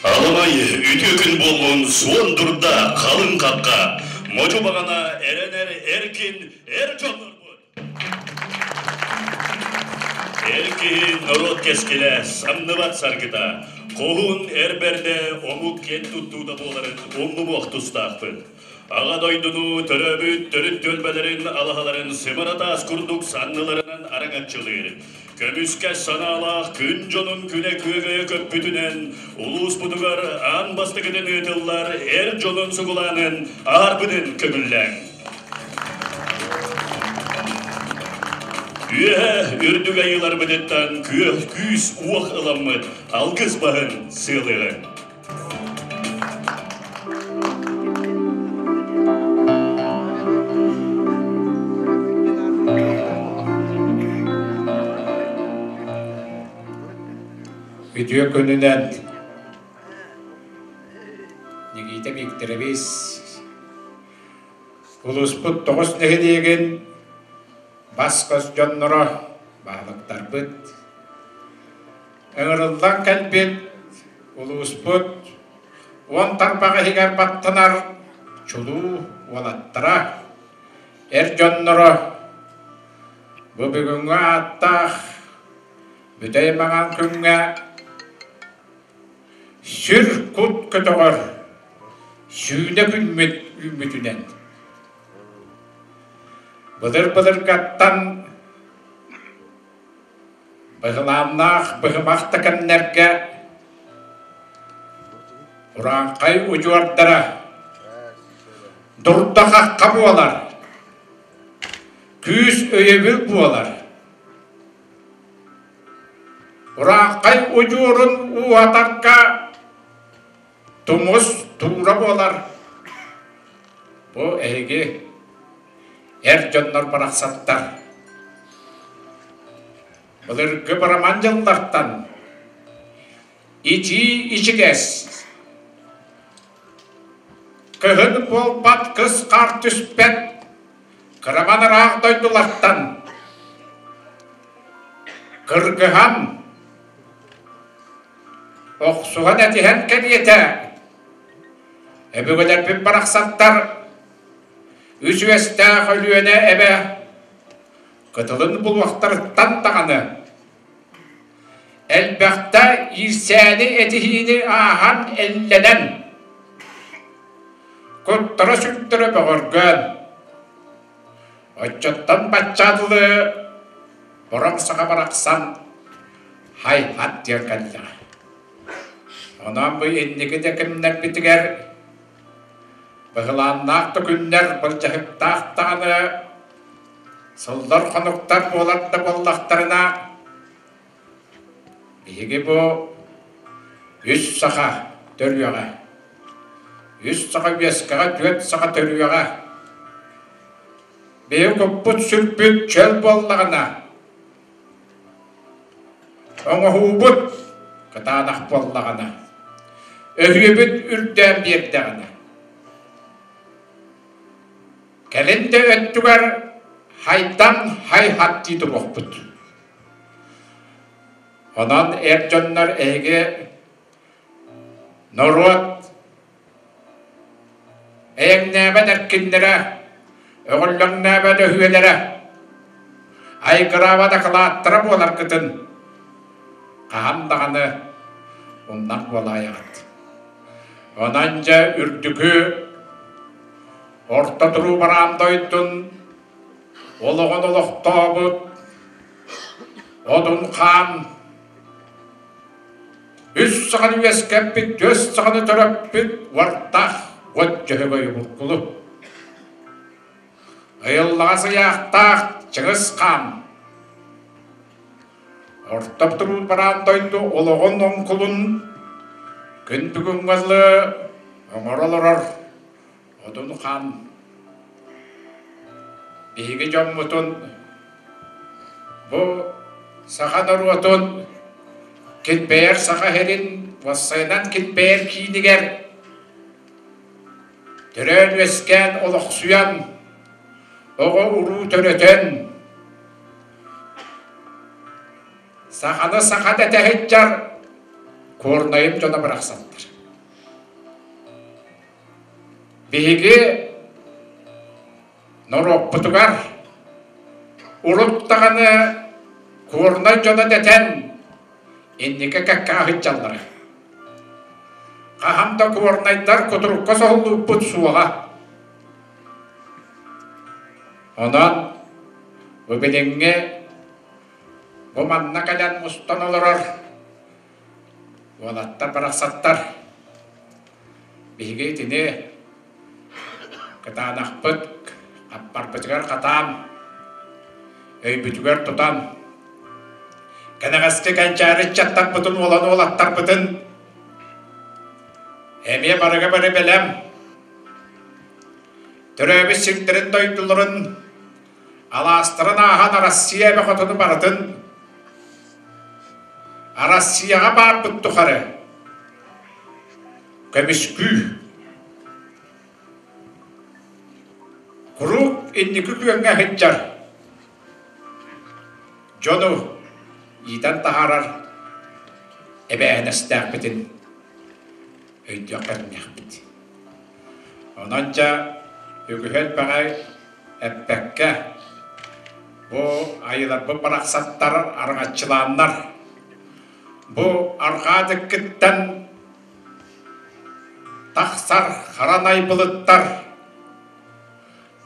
Аламай үтүө күн буоллун суон дурда халыҥ хахха, модьу баҕана эрэнэр эркин эр дьоннорбут! Эр киһи норуот кэскилэ, самныбат саргыта, хоһуун эр бэрдэ омук киэн туттуута буоларын умнумуох тустаахпыт. Аҕа дойдуну төрөөбүт төрүт түөлбэлэрин алаһаларын сымара таас курдук санныларынан араҥаччылыыр, көмүскэ санаалаах күн дьонун күнэ күөгэйэ көппүтүнэн улууспутугар аан бастакытын ыытыллар эр дьонун сугулаанын аһарбытын көҥүллээҥ. Үөһэ үрдүк айыыларбытыттан күөх күүс-уох ыламмыт алгыс баһын сыалыаҕыҥ. Үтүө күнүнэн Никита Викторович улууспут тоҕус нэһилиэгин бас-көс дьонноро баһылыктарбыт Ыҥырыллан кэлбит улууспут уон тарбах иһигэр баттанар чулуу уолаттара, эр дьонноро бу бүгүҥҥү ааттаах бүтэй маҥан күҥҥэ сүр кут көтөҕөр сүүнэ күммүт үүммүтүнэн былыр-былыргаттан Быһылааннаах быһымах да кэмнэргэ урааҥхай удьуордара дурда-хахха буолар, күүс өйөбүл буолар. Урааҥхай удьуорун ууһатарга тумус туура буолар. Бу эһиги эр дьоннор барахсаттар. Былыргы бараман дьыллартан итии ичигэс, кыһын буолбат кыс хаар түспэт кыраман ыраах дойдулартан кыргыһан охсуһан этиһэн кэриэтэ өбүгэлэрбит барахсаттар Үс үөстээх Өлүөнэ эбэ кытылын булуохтарыттан даҕаны элбэхтэ иирсээни этиһиини ааһан эллэнэн, куттара-сүрдэрэ бөҕөргөөн, оччоттон бачча дылы бороҥ саха барахсан һай-һат диэн кэллэҕэ. Онон бу инники да кэмнэрбитигэр Быһылааннаах да күннэр былдьаһыктаах даҕаны сыллар-хонуктар буолар да буоллахтарына, биһиги бу үс саха төрүөҕэ, үс саха үөскэҕэ, түөрт саха төрүөҕэ. Биһиги куппут-сүрбүт чөл буоллаҕына, Оҥоһуубут кытаанах буоллаҕына, өһүөбүт үрдээн биэрдэҕинэ, кэлин да өттүгэр хайдан һай-һат дии туруохпут. Онон эр дьоннор эһиги норуот Эйэҥнээбэт эркиннэрэ, өҕүллэҥнээбэт өһүөлэрэ, айгыраабат акылааттара буоларгытын хаһан даҕаны умнар буолаайаҕыт. Онон дьэ үрдүкү орто туруу бараан дойдун олоҕун олохтообут Одун хаан Үс саҕаны үөскэппит, түөс саҕаны төрөппүт уордаах уот дьөһөгөйү булкулу. Ыйыллаҕас ыйаахтаах Чыҥыс Хаан Орто туруу бараан дойду олоҕун оҥкулун күн бүгүҥҥэ дылы оҥоро олорор Одун Хаан биһиги дьоммутун бу саха норуотун килбэйэр Саха сирин уоссайынан килбэйэр киинигэр төрөөн-үөскээн олохсуйан, оҕо-уруу төрөтөн, саханы саха дэтэ сылдьар Куорнайым дьоно барахсаттар. Биһиги норуоппутугар урут даҕаны Куорунай дьоно дэтэн инники кэккэ аһыддьаллара. Хаһан да куорнайдар кутурукка соһуллубуппут суоҕа. Онон бу билиҥҥи бу манна кэлэн мустан олорор уолаттар барахсаттар биһиги итини кытаанахпыт хаппарбытыгар хатаан өйбүтүгэр тутан кэнэҕэски кэнчээри ыччаттарбытын уолан уолаттарбытын эмиэ барыга бары бэлэм төрөөбүт сирдэрин дойдуларын алаастарын ааһан Россия эбэ хотону барытын Россияҕа баарбыт тухары көмүскүү куруук инники күөҥҥэ сылдьар дьону иитэн таһаарар эбээһинэстээхпитин өйдүөххэ эрэннэхпит. Онон дьэ үгүһү элбэҕи эппэккэ бу айыларбыт барахсаттар араҥаччылааннар бу арҕаа дыккыттан тахсар харанай былыттар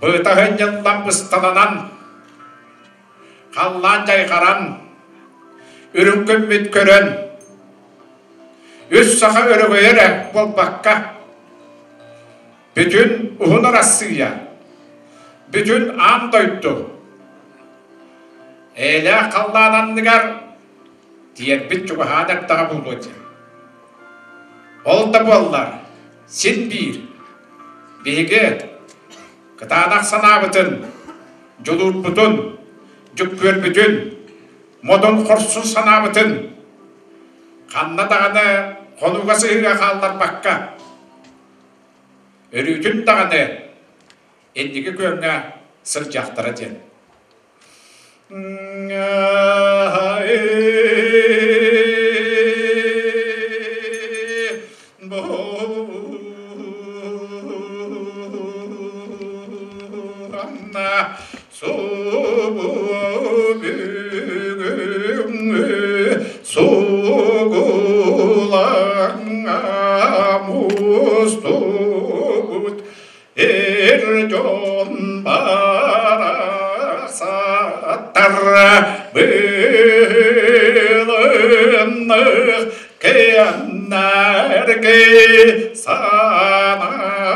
быытаһын ньыллан бысталанан халлаан дьайҕаран үрүҥ күммүт көрөн үс саха өрөгөйө эрэ буолбакка бүтүн уһун Арассыыйа бүтүн аан дойду эйэлээх халлаан анныгар тиэрбит чугаһаан эрдэҕэ буолуо диэн. Ол да буоллар, син биир биһиги кытаанах санаабытын, дьулуурбутун, дьүккүөрбүтүн, модун хорсун санаабытын ханна даҕаны хонууга сыһыыга хаалларбакка, өрүүтүн даҕаны инники күөҥҥэ сылдьыахтара диэн. Сугулаҥҥа мустубут Эр дьон барахсаттар быылынных кэннэргэ санаҕытын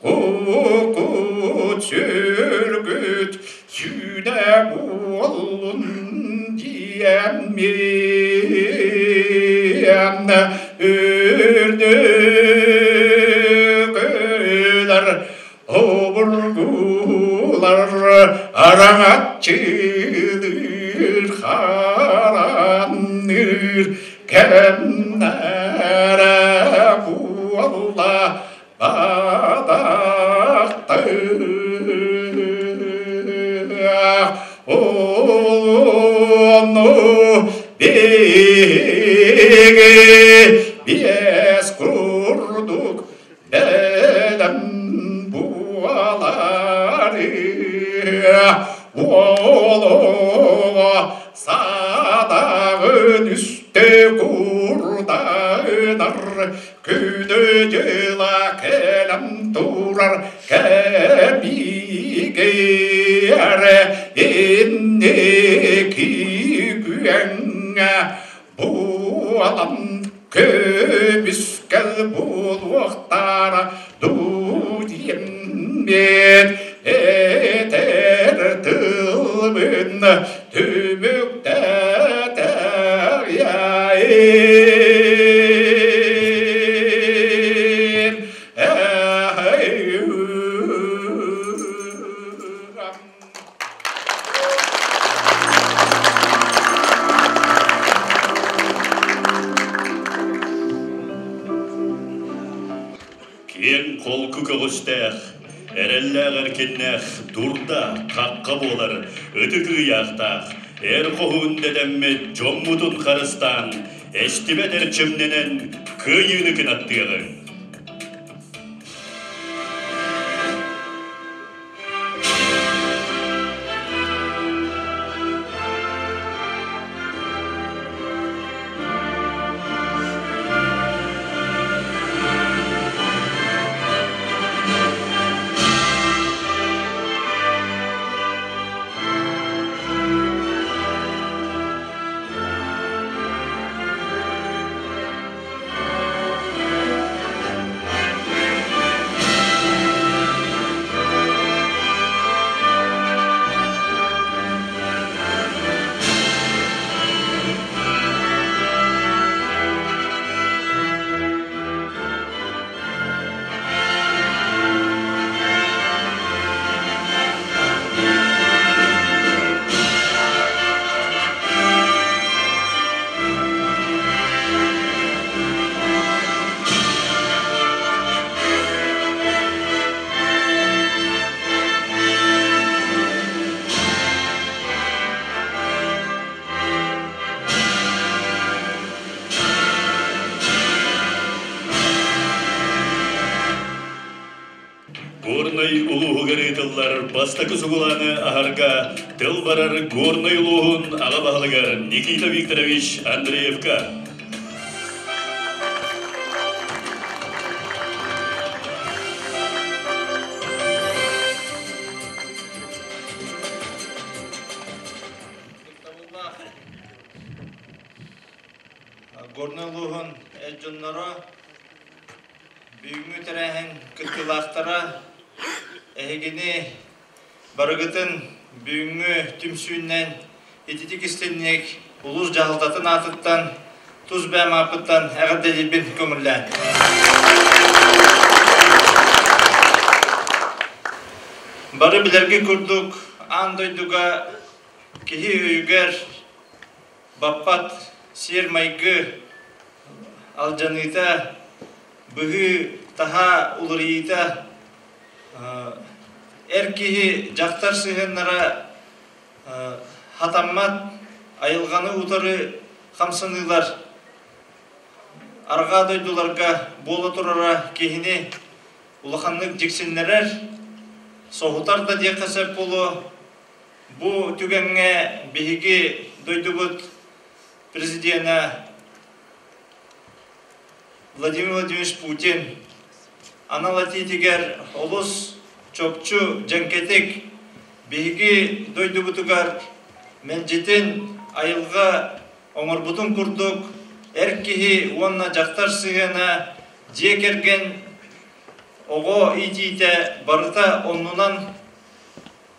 кукут сүргүт сүүнэ буоллун диэммин үрдүкүлэр обургулар араҥаччылыыр харанныыр кэмнэрэ буолла бадахтыах ону биһиги биэс курдук бэлэм буолары уолуга садаҕын үстэ курданар Күнү-дьыла кэлэн турар кэбигэр инники күөҥҥэ буолан көмүскэл буолуохтара дуу диэммин этэр тылбын түмүктэтэйин. Киэҥ холку көҕүстээх, эрэллээх эркиннээх дурда хахха буолар ытык ыйаахтаах эр хоһуун дэтэммит дьоммутун харыстаан, эстибэт эрчимнэнэн кыайыыны кынаттыаҕыҥ! Горнай улууһугар ыытыллар бастакы сугулааны аһарга тыл барар Горнай улууһун аҕа баһылыгар Никита Викторович Андреевка. Горнай улууһун эр дьонноро Бүгүҥҥү тэрээһин кыттыылаахтара эһигини барыгытын бүгүҥҥү түмсүүнэн ититик истинник улуус дьаһалтатын аатыттан тус бэйэм ааппыттан эҕэрдэлиирбин көҥүллээн. Бары билэргит курдук аан дойдуга киһи өйүгэр баппат сиэр-майгы алдьаныыта, быһыы-таһаа уларыйыыта, эр киһи дьахтар сыһыаннара хатаммат айылҕаны утары хамсаныылар арҕаа дойдуларга буола турара киһини улаханнык дьиксиннэрэр, соһутар да диэххэ сөп буолуо. Бу түгэҥҥэ биһиги дойдубут президенэ Владимир Владимирович Путин анал этиитигэр олус чопчу дьэҥкэтик биһиги дойдубутугар мэлдьитин айылҕа оҥорбутун курдук эр киһи уонна дьахтар сыһыана дьиэ кэргэн оҕо иитиитэ барыта оннунан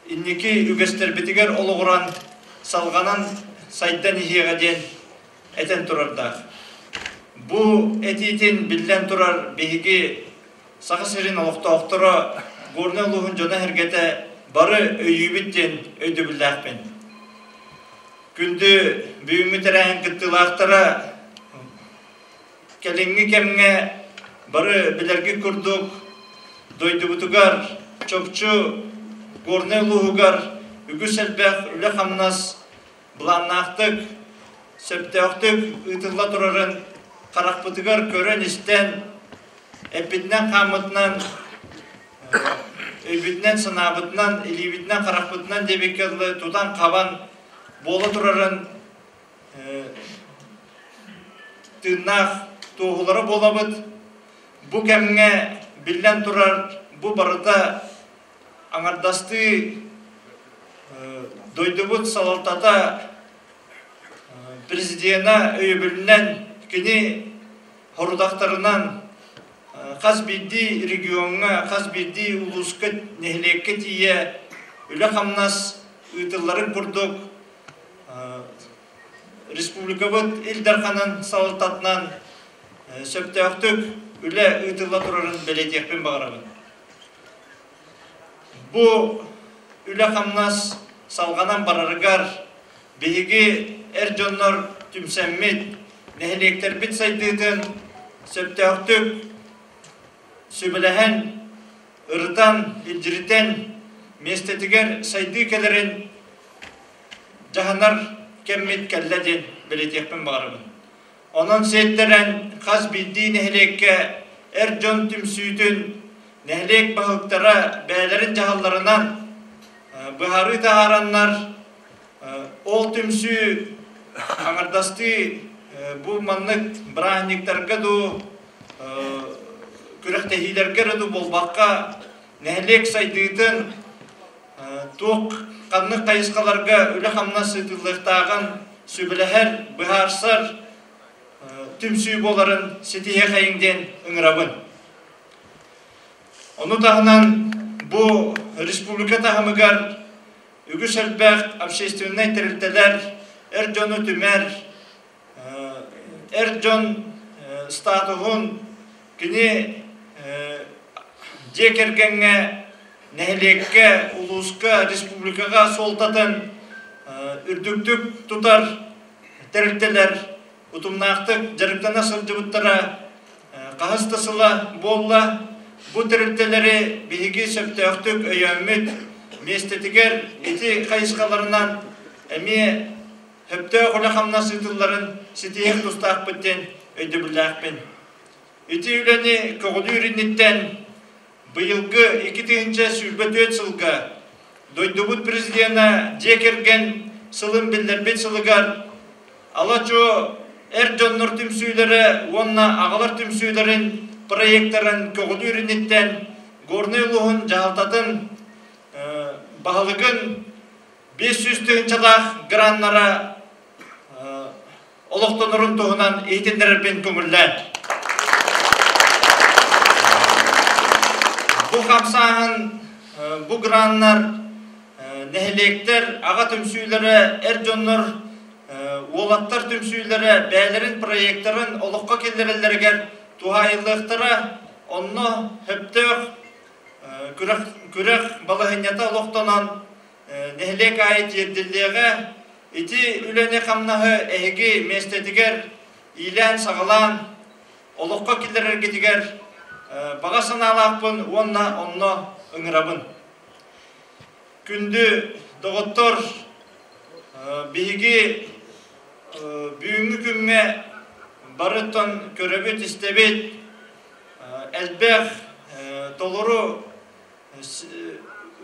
инники үгэстэрбитигэр олоҕуран салҕанан сайдан иһиэҕэ диэн этэн турардаах. Бу этиитин биллэн турар биһиги Саха сирин олохтоохторо Горнай улууһун дьоно-сэргэтэ бары өйүүбүт диэн өйдөбүллээхпин. Күндү бүгүҥҥү тэрээһин кыттыылаахтара кэлиҥҥи кэмҥэ бары билэргит курдук дойдубутугар чопчу Горнай улууһугар үгүс элбэх үлэ-хамнас былааннаахтык, сөптөөхтүк ыытылла турарын харахпытыгар көрөн-истэн, эппитинэн-хааммытынан, өйбүтүнэн-санаабытынан, илиибитинэн-харахпытынан диэбиккэ дылы тутан-хабан буола турарын тыыннаах туоһулара буолабыт. Бу кэмҥэ биллэн турар бу барыта аҥардастыы дойдубут салалтата президена өйөбүлүнэн кини хорудахтарынан хас биирдии региоҥҥа, хас биирдии улууска, нэһилиэккэ тиийэ үлэ-хамнас ыытылларын курдук республикабыт Ил Дарханын салалтатынан сөптөөхтүк үлэ ыытылла турарын бэлиэтиэхпин баҕарабын. Бу үлэ-хамнас салҕанан барарыгар биһиги эр дьоннор түмсэммит, нэһилиэктэрбит сайдыытын сөптөөхтүк сүбэлэһэн, ырытан, илдьиритэн, миэстэтигэр сайдыы кэлэрин дьаһанар кэммит кэллэ диэн бэлиэтиэхпин баҕарабын. Онон сиэттэрэн хас биирдии нэһилиэккэ эр дьон түмсүүтүн нэһилиэк баһылыктара бэйэлэрин дьаһалларынан быһаарыы таһаараннар ол түмсүү аҥардастыы бу маннык бырааһынньыктарга дуу күрэхтэһиилэргэ эрэ дуу буолбакка нэһилиэк сайдыытын туох ханнык хайысхаларга үлэ-хамнас ыытыллыахтааҕын сүбэлэһэр, быһаарсар түмсүү буоларын ситиһиэхэйиҥ диэн ыҥырабын. Ону таһынан бу республика таһымыгар үгүс элбэх общественнай тэрилтэлэр эр дьону түмэр, эр дьон статуһун кини дьиэ кэргэҥҥэ, нэһилиэккэ, улууска, республикаҕа суолтатын үрдүктүк тутар тэрилтэлэр утумнаахтык дьарыктана сылдьыбыттара хаһыс да сыла буолла. Бу тэрилтэлэри биһиги сөптөөхтүк өйөөммүт, миэстэтигэр ити хайысхаларынан эмиэ сөптөөх үлэ-хамнас ыытылларын ситиһиэх тустаахпыт диэн өйдөбүллээхпин. Ити үлэни көҕүлүүр инниттэн Быйылгы 2024 сылга дойдубут президенэ дьиэ кэргэн сылын биллэрбит сылыгар ала-чуо эр дьоннор түмсүүлэрэ уонна аҕалар түмсүүлэрин проектарын көҕүлүүр инниттэн Горнай улууһун дьаһалтатын баһылыгын 500 тыһыынчалаах граннара олохтонорун туһунан иһитиннэрэрбин көҥүллээн. Бу хамсааһын, бу граннар нэһилиэктэр аҕа түмсүүлэрэ, эр дьоннор, уолаттар түмсүүлэрэ бэйэлэрин проектарын олоххо киллэрэллэригэр туһаайыллыахтара, онно сөптөөх күрэх, күрэх балаһыанньата олохтонон нэһилиэк аайы тиэрдиллиэҕэ. Ити үлэни-хамнаһы эһиги миэстэтигэр иилээн-саҕалаан олоххо киллэрэргитигэр баҕа санаалаахпын уонна онно ыҥырабын. Күндү доҕоттор, биһиги бүгүҥҥү күҥҥэ барыттан көрөбүт-истэбит, элбэх толору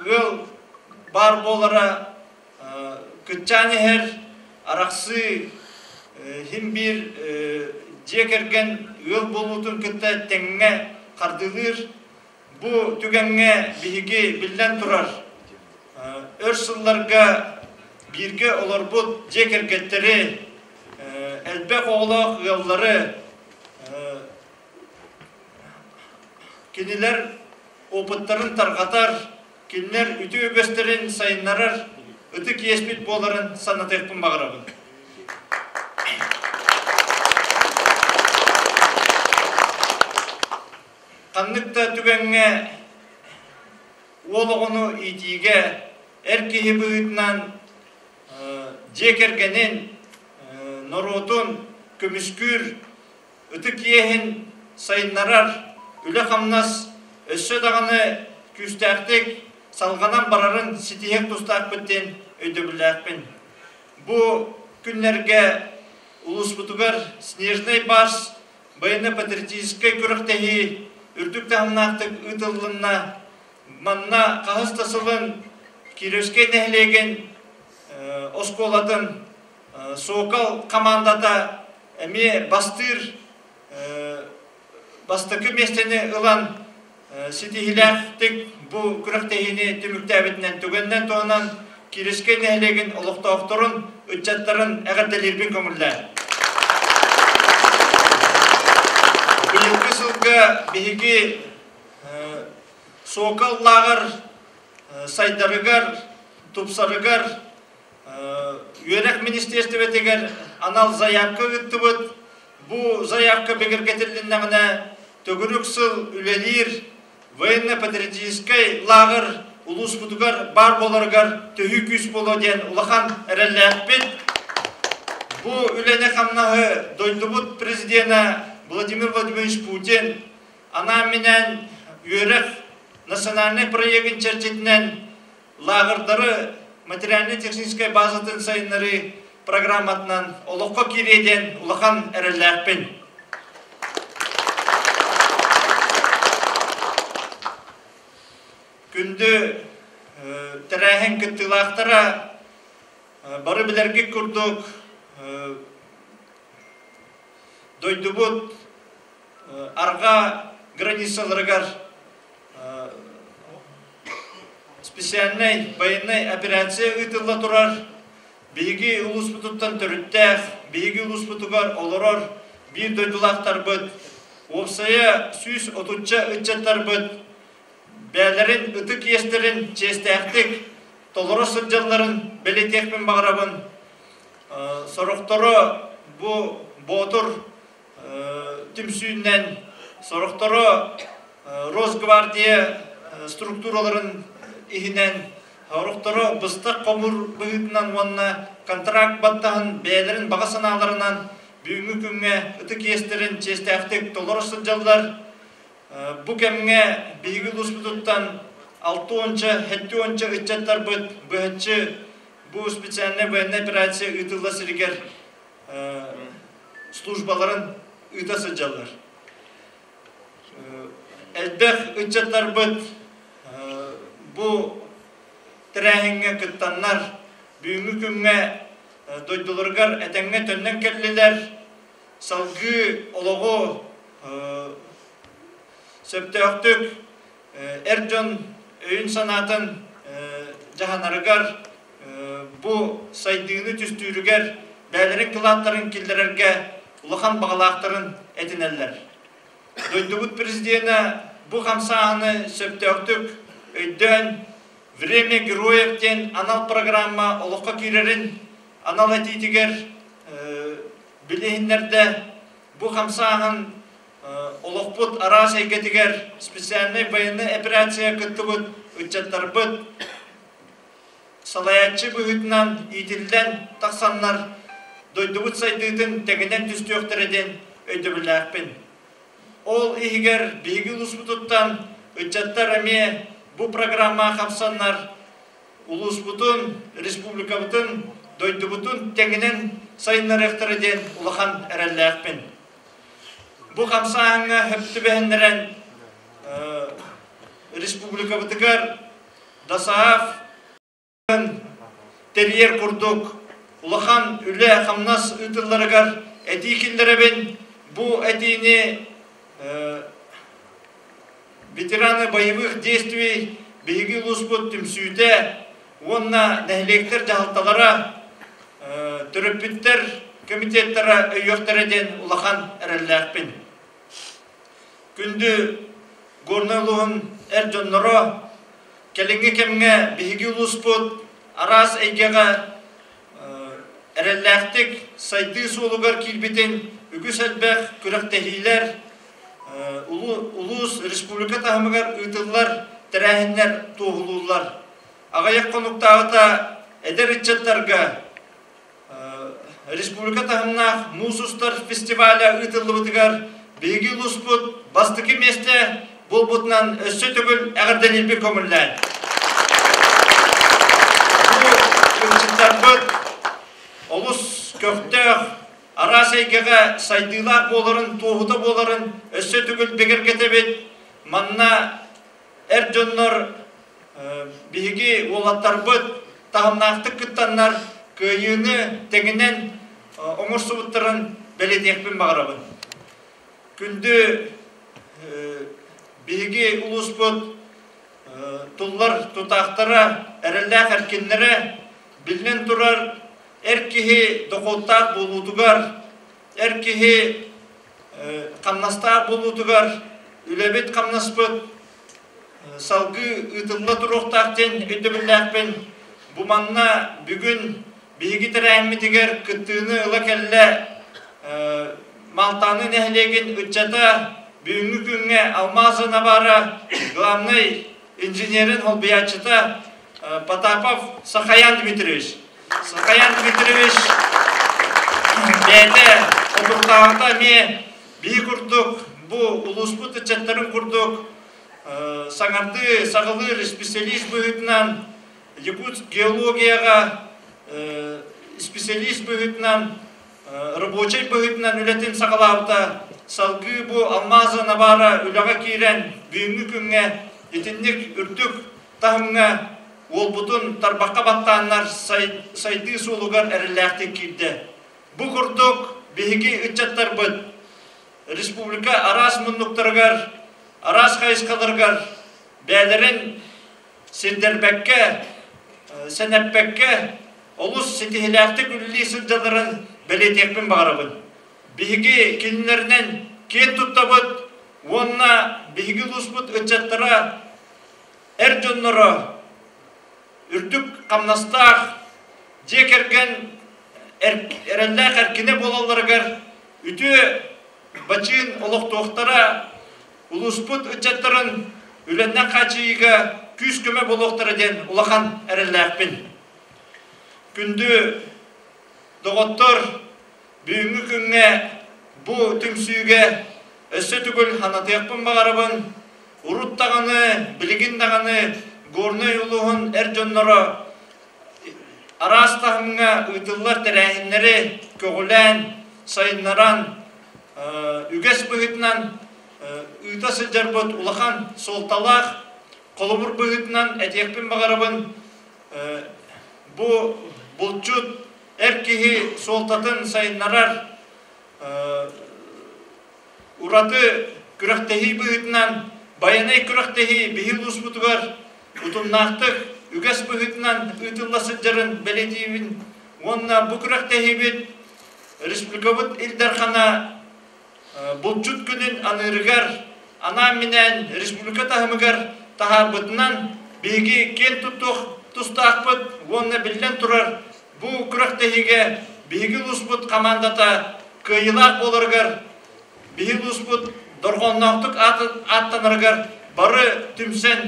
ыал баар буолара кыччаан иһэр, арахсыы иһин биир дьиэ кэргэн ыал буолуутун кытта тэҥҥэ хардыылыыр. Бу түгэҥҥэ биһиги биллэн турар, өр сылларга бииргэ олорбут дьиэ кэргэттэри, элбэх оҕолоох ыаллары Кинилэр опыттарын тарҕатар, кинилэр үтүө үгэстэрин сайыннарар ытык иэспит буоларын санатыахпын баҕарабын. Ханнык да түгэҥҥэ уол оҕону иитиигэ эр киһи быһыытынан дьиэ кэргэнин, норуотун көмүскүүр ытык иэһин сайыннарар үлэ-хамнас өссө даҕаны күүстээхтик салҕанан барарын ситиһиэх тустаахпыт диэн өйдөбүллээхпин. Бу күннэргэ улууспутугар Снежный барс военно-патриотическай күрэхтэһии үрдүк таһымнаахтык ыытыллынна. Манна хаһыс да сылын Кировскай нэһилиэгин оскуолатын Сокол хамаандата эмиэ бастыыр бастакы миэстэни ылан ситиһиилээхтик бу күрэхтэһиини түмүктээбитинэн түгэнинэн туһанан Кирискэй нэһилиэгин олохтоохторун, ыччаттарын эҕэрдэлиирбин көҥүллээн. Быйылгы сылга биһиги Сокол лааҕыр сайдарыгар, тупсарыгар Үөрэх министиэристибэтигэр анал заявка ыыттыбыт. Бу заявка бигэргэтилиннэҕинэ, төгүрүк сыл үлэлиир военно-патриотическай лааҕыр улууспутугар баар буоларыгар төһүү күүс буолуо диэн улахан эрэллээхпит. Бу үлэни-хамнаһы дойдубут президенэ Владимир Владимирович Путин анаан-минээн үөрэх национальнай проегын чэрчитинэн лааҕырдары материально-техническай базатын сайыннарыы программатынан олоххо киириэ диэн улахан эрэллээхпин. Күндү тэрээһин кыттыылаахтара бары билэргит курдук дойдубут арҕаа границаларыгар Специальнай байыаннай операция ыытылла турар. Биһиги улууспутуттан төрүттээх, биһиги улууспутугар олорор биир дойдулаахтарбыт, уопсайа 130-ча ыччаттарбыт бэйэлэрин ытык иэстэрин чиэстээхтик толоро сылдьалларын бэлиэтиэхпин баҕарабын. Сорохторо бу Боотур түмсүүннэн, сорохторо Росгвардия структураларын иһинэн, сорохторо быстах хомуур быһыытынан уонна контракт баттаһан бэйэлэрин баҕа санааларынан бүгүҥҥү күҥҥэ ытык иэстэрин чиэстээхтик толоро сылдьаллар. Бу кэмҥэ биһиги улууспутуттан 6-онча, 7-онча ыччаттарбыт быһаччы бу специальнай военная операция ыытылла сиригэр службаларын ыыта сылдьаллар. Элбэх ыччаттарбыт бу тэрээһиҥҥэ кыттаннар, бүгүҥҥү күҥҥэ дойдуларыгар этэҥҥэ төннөн кэллилэр. Салгыы олоҕу сөптөөхтүк эр дьон өйүн-санаатын дьаһанарыгар, бу сайдыыны түстүүрүгэр бэйэлэрин кылааттарын киллэрэргэ улахан баҕалаахтарын этинэллэр. Дойдубут президенэ бу хамсааһыны сөптөөхтүк өйдөөн «Время героев» диэн анал программа олоххо киирэрин анал этиитигэр билиһиннэрдэ. Бу хамсааһын олохпут араас эйгэтигэр специальнай военнай операция кыттыбыт ыччаттарбыт салайааччы быһыытынан иитиллэн тахсаннар дойдубут сайдыытын тэҥинэн түстүөхтэрэ диэн өйдөбүллээхпин. Ол иһигэр биһиги улууспутуттан ыччаттар эмиэ бу программаҕа хапсаннар улууспутун, республикабытын, дойдубутун тэҥинэн сайыннарыахтара диэн улахан эрэллээхпин. Бу хамсааһыҥҥа сөп түбэһиннэрэн республикабытыгар ДОСААФ тэрийэр курдук улахан үлэ-хамнас ыытылларыгар этии киллэрэбин. Бу этиини ветераны боевых действий биһиги улууспут түмсүүтэ уонна нэһилиэктэр дьаһалталара, төрөппүттэр комитеттара өйүөхтэрэ диэн улахан эрэллээхпин. Күндү Горнай улууһун эр дьонноро, кэлиҥҥи кэмҥэ биһиги улууспут араас эйгэҕэ эрэллээхтик сайдыы суолугар киирбитин үгүс элбэх күрэхтэһиилэр, улуус, республика таһымыгар ыытыллар тэрээһиннэр туоһулууллар. Аҕыйах хонуктааҕыта эдэр ыччаттарга республика таһымнаах муус устар фестиваля ыытыллыбытыгар биһиги улууспут бастакы миэстэ буолбутунан өссө төгүл эҕэрдэлиирбин көҥүллээн. Бу ыччаттарбыт олус көхтөөх, араас эйгэҕэ сайдыылаах буоларын, туоһута буоларын өссө төгүл бигэргэтэбит. Манна эр дьоннор биһиги уолаттарбыт таһымнаахтык кыттаннар кыайыыны тэҥинэн оҥорсубуттарын бэлиэтиэхпин баҕарабын. Күндү биһиги улууспут туллар тутаахтара, эрэллээх эркиннэрэ, биллэн турар, эр киһи дохуоттаах буолуутугар, эр киһи хамнастаах буолуутугар үлэбит-хамнаспыт салгыы ыытылла туруохтаах диэн өйдөбүллээхпин. Бу манна бүгүн биһиги тэрээһиммитигэр кыттыыны ыла кэллэ Малтааны нэһилиэгин ыччата бүгүҥҥү күҥҥэ Алмаза Навара главнай инженерин холбуйааччыта Потапов Сахаян Дмитриевич. Сахаян Дмитриевич бэйэтэ отуттааҕыта эмиэ биһи курдук бу улууспут ыччаттарын курдук саҥардыы саҕалыыр специалист быһыытынан Якутск геологияҕа специалист быһыытынан рабочай быһыытынан үлэтин саҕалаабыта. Салгыы бу Алмаза Навара үлэҕэ киирэн бүгүҥҥү күҥҥэ итинник үрдүк таһымҥа уолбутун тарбахха баттааннар сайдыы суолугар эрэллээхтик киирдэ. Бу курдук биһиги ыччаттарбыт республика араас муннуктарыгар, араас хайысхаларыгар бэйэлэрин сирдэрбэккэ, сэнэппэккэ олус ситиһилээхтик үлэлии сылдьалларын бэлиэтиэхпин баҕарабын. Биһиги кинилэринэн киэн туттабыт уонна биһиги улууспут ыччаттара эр дьонноро үрдүк хамнастаах дьиэ кэргэн эрэллээх эркинэ буолалларыгар үтүө бачыын олохтуохтара, улууспут ыччаттарын үлэннэн хааччыйыыга күүс-көмө буолуохтара диэн улахан эрэллээхпин. Күндү доҕоттор, бүгүҥҥү күҥҥэ бу түмсүүгэ өссө төгүл санатыахпын баҕарабын. Урут даҕаны, билигин даҕаны Горнай улууһун эр дьонноро араас таһымҥа ыытыллар тэрээһиннэри көҕүлээн, сайыннаран, үгэс быһыытынан ыыта сылдьарбыт улахан суолталаах. Холобур быһыытынан этиэхпин баҕарабын, бу булчут эр киһи суолтатын сайыннарар ураты күрэхтэһии быһыытынан байанай күрэхтэһии биһи улууспутугар утумнаахтык үгэс быһыытынан ыытылла сылдьарын бэлиэтиибин уонна бу күрэхтэһиибит республикабыт Ил Дархана булчут күнүн аныырыгар анаан-минээн республика таһымыгар таһаарбытынан биһиги киэн туттуох тустаахпыт уонна биллэн турар бу күрэхтэһиигэ биһиги улууспут хамаандата кыайыылаах буоларыгар биһиги улууспут дорҕоонноохтук ааттанарыгар бары түмсэн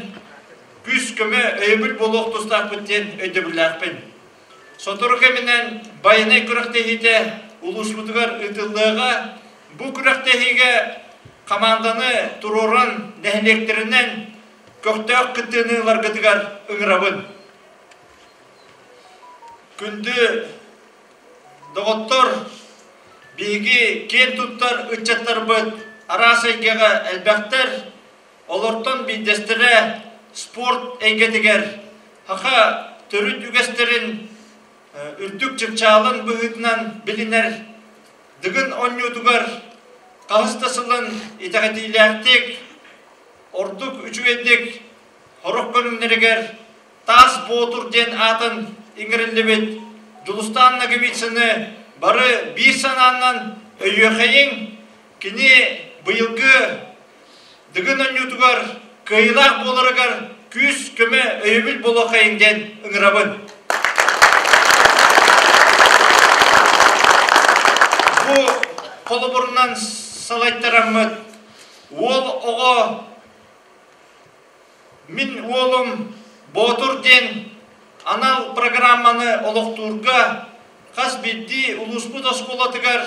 күүс-көмө өйөбүл буолуох тустаахпыт диэн өйдөбүллээхпин. Сотору кэминэн байанай күрэхтэһиитэ улууспутугар ыытыллыаҕа. Бу күрэхтэһиигэ хамаанданы туруоран нэһилиэктэринэн көхтөөх кыттыыны ыларгытыгар ыҥырабын. Күндү доҕоттор, биһиги киэн туттар ыччаттарбыт араас эйгэҕэ элбэхтэр. Олортон биирдэстэрэ спорт эйгэтигэр саха төрүт үгэстэрин үрдүк чыпчаалын быһыытынан билинэр Дыгын оонньуутугар хаһыс да сылын итэҕэтиилээхтик, ордук үчүгэйдик сорох көрүҥнэригэр Таас Боотур диэн аатын иҥэриллибит Дьулустаан Ноговицыны бары биир санаанан өйүөхэйиҥ, кини быйылгы Дыгын оонньуутугар кыайыылаах буоларыгар күүс-көмө өйөбүл буолуоххайыҥ диэн ыҥырабын. Бу холобурунан салайтараммыт уол оҕо мин уолум Боотур диэн анал программаны олохтуурга хас биирдии улууспут оскуолатыгар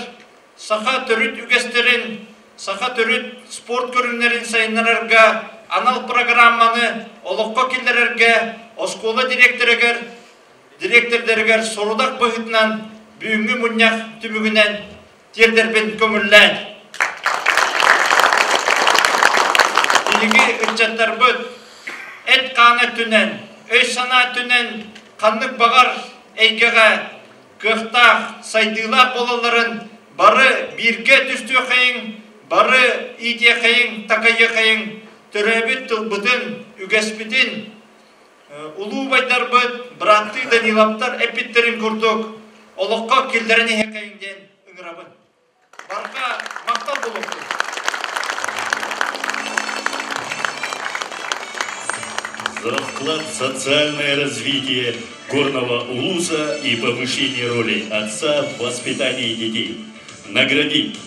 саха төрүт үгэстэрин, саха төрүт спорт көрүҥнэрин сайыннарарга анал программаны олоххо киллэрэргэ оскуола дириэктэригэр дириэктэрдэригэр сорудах быһыытынан бүгүҥҥү мунньах түмүгүнэн тиэрдэрбин көҥүллээн. Биһиги ыччаттарбыт эт-хаан өттүнэн, өй-санаа өттүнэн ханнык баҕар эйгэҕэ кыахтаах, сайдыылаах буолалларын бары бииргэ түстүөххэйиҥ, бары иитиэхэйиҥ, такайыахайыҥ, төрөөбүт тылбытын, үгэспитин, улуу убайдарбыт, бырааттыы Даниловтар эппиттэрин курдук, олоххо киллэрэн иһиэхэйиҥ диэн ыҥырабын. Барҕа махтал буолуохтун! За вклад в социальное развитие горного улуса и повышение роли отца в воспитании детей. Наградить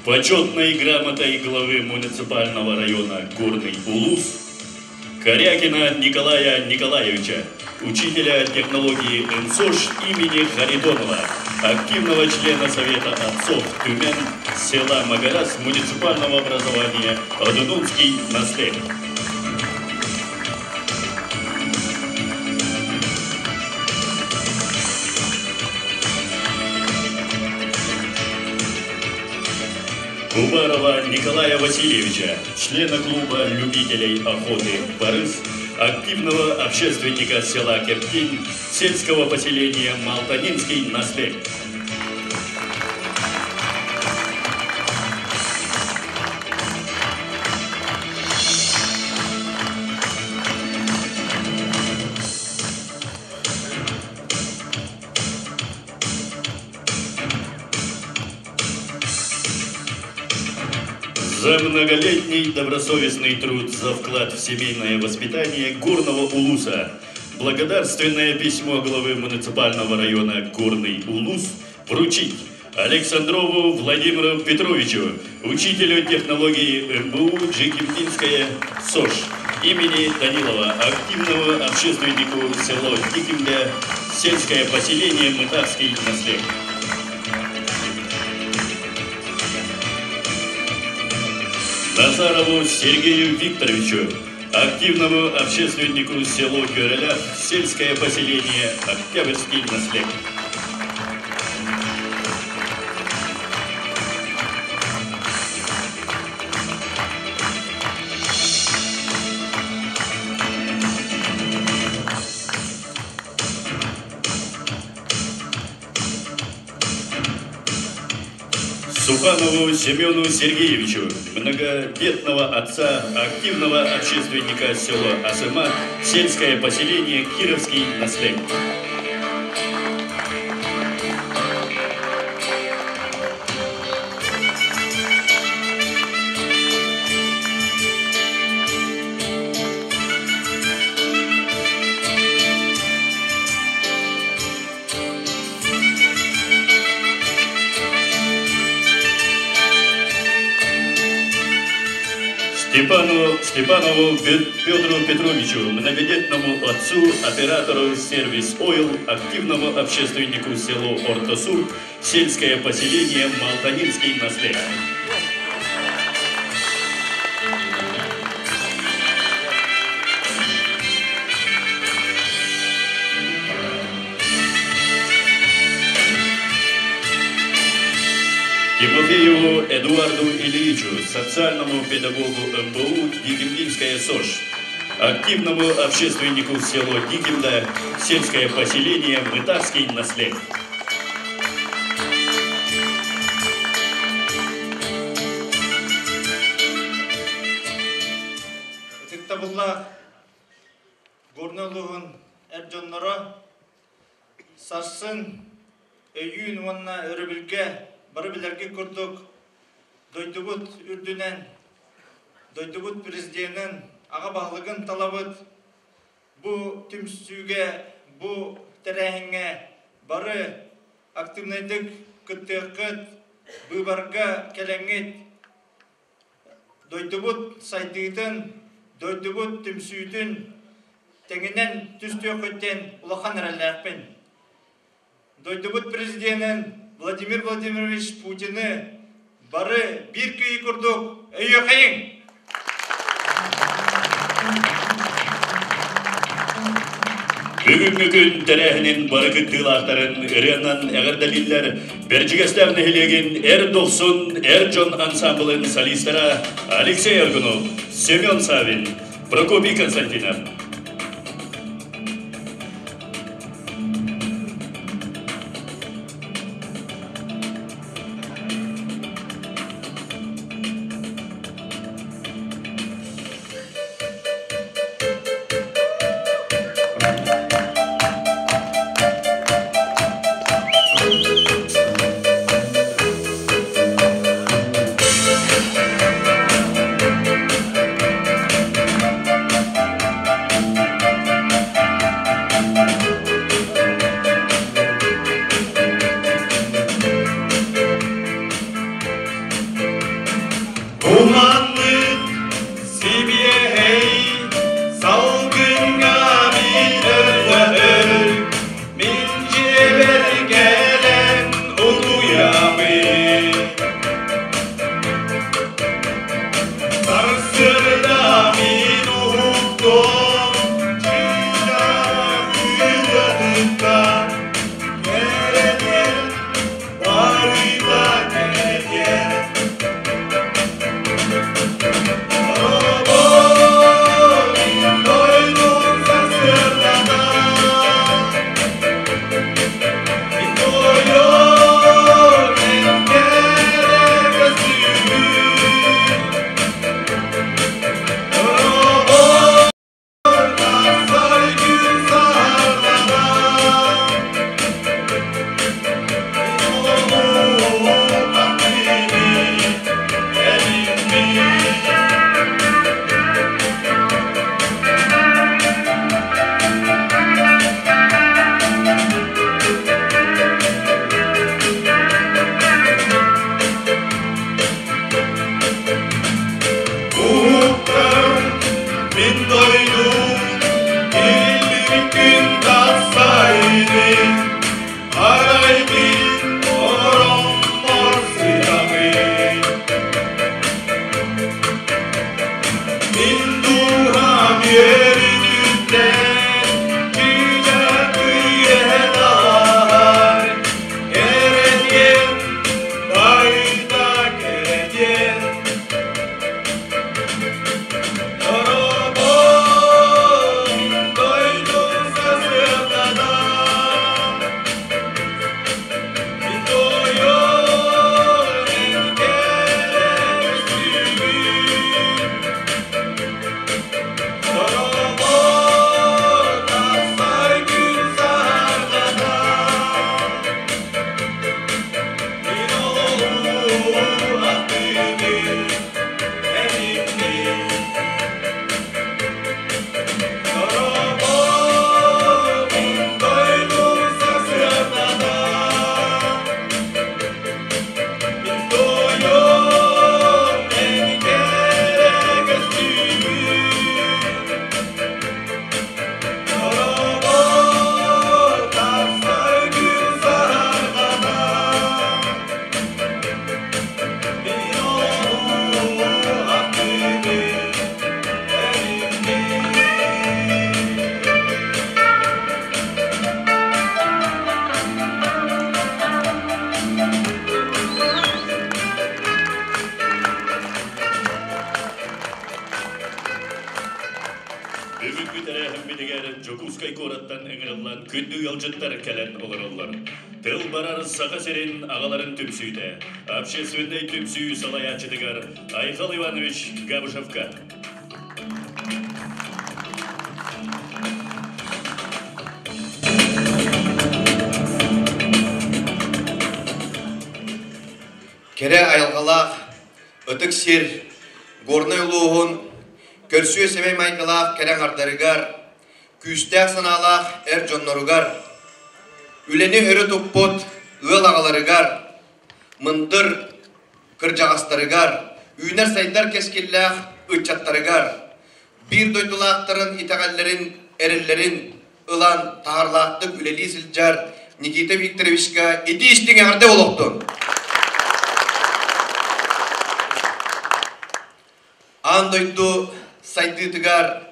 почетной грамотой главы муниципального района Горный Улус Корякина Николая Николаевича, учителя технологии НСОШ имени Харитонова, активного члена Совета отцов Тюмен села Магарас муниципального образования Одунунский наслед. Кубарова Николая Васильевича, члена клуба любителей охоты «Барыс», активного общественника села Кептин, сельского поселения Малтанинский наслед. За многолетний добросовестный труд за вклад в семейное воспитание Горного Улуса благодарственное письмо главы муниципального района Горный Улус вручить Александрову Владимиру Петровичу, учителю технологии МБУ Джикимтинская СОЖ имени Данилова, активного общественнику село Дикимля, сельское поселение Мытарский наслед. Назарову Сергею Викторовичу, активному общественнику село Кюрелях, сельское поселение Октябрьский наслед. Суханову Семену Сергеевичу, многодетного отца, активного общественника села Асыма, сельское поселение Кировский наслед. Степану Степанову Петру Петровичу, многодетному отцу, оператору сервис Ойл, активному общественнику село Ортосур, сельское поселение Малтанинский наслед. Тимофееву Эдуарду Ильичу, социальному педагогу МБУ Дикимдинская СОЖ, активному общественнику село Дикимда, сельское поселение Мытарский наслед. Ытыктабыллаах Горнай улууһун эр дьонноро сарсын өйүүн уонна өрөбүлгэ бары билэргит курдук дойдубут үрдүнэн дойдубут президенин аҕа баһылыгын талабыт. Бу түмсүүгэ, бу тэрээһиҥҥэ бары активнайдык кыттыаххыт, быыбарга кэлэҥҥит Дойдубут сайдыытын, дойдубут түмсүүтүн тэҥинэн түстүөххүттэн улахан эрэллээхпин. Дойдубут президенин Владимир Владимирович Путины бары биир киһи курдук өйүөхэйиҥ! Бүгүҥҥү күн тэрээһинин бары кыттыылаахтарын ырыанан эҕэрдэлииллэр Бэрдьигэстээх нэһилиэгин Эр Дохсун эр дьон ансамблын солистара Алексей Аргунов, Семен Савин, Прокопий Константинов. тэрээһиммитигэр Дьокуускай куораттан ыҥырыллан күндү ыалдьыттар кэлэн олороллор. Тыл барар Саха сирин аҕаларын түмсүүтэ, общественнай түмсүү салайааччытыгар Айхал Иванович Габышевка. Кэрэ айылҕалаах ытык сир Горнай улууһун көрсүө сэмэй майгылаах кэрэ аҥардарыгар, күүстээх санаалаах эр дьонноругар, үлэни өрө туппут ыал аҕаларыгар, мындыр кырдьаҕастарыгар, үүнэр-сайдар кэскиллээх ыччаттарыгар, биир дойдулаахтарын итэҕэллэрин, эрэллэрин ылан таһаарлаахтык үлэлии сылдьар Никита Викторовичка итии-истиҥ эҕэрдэ олохтун! Аан дойду сайдыытыгар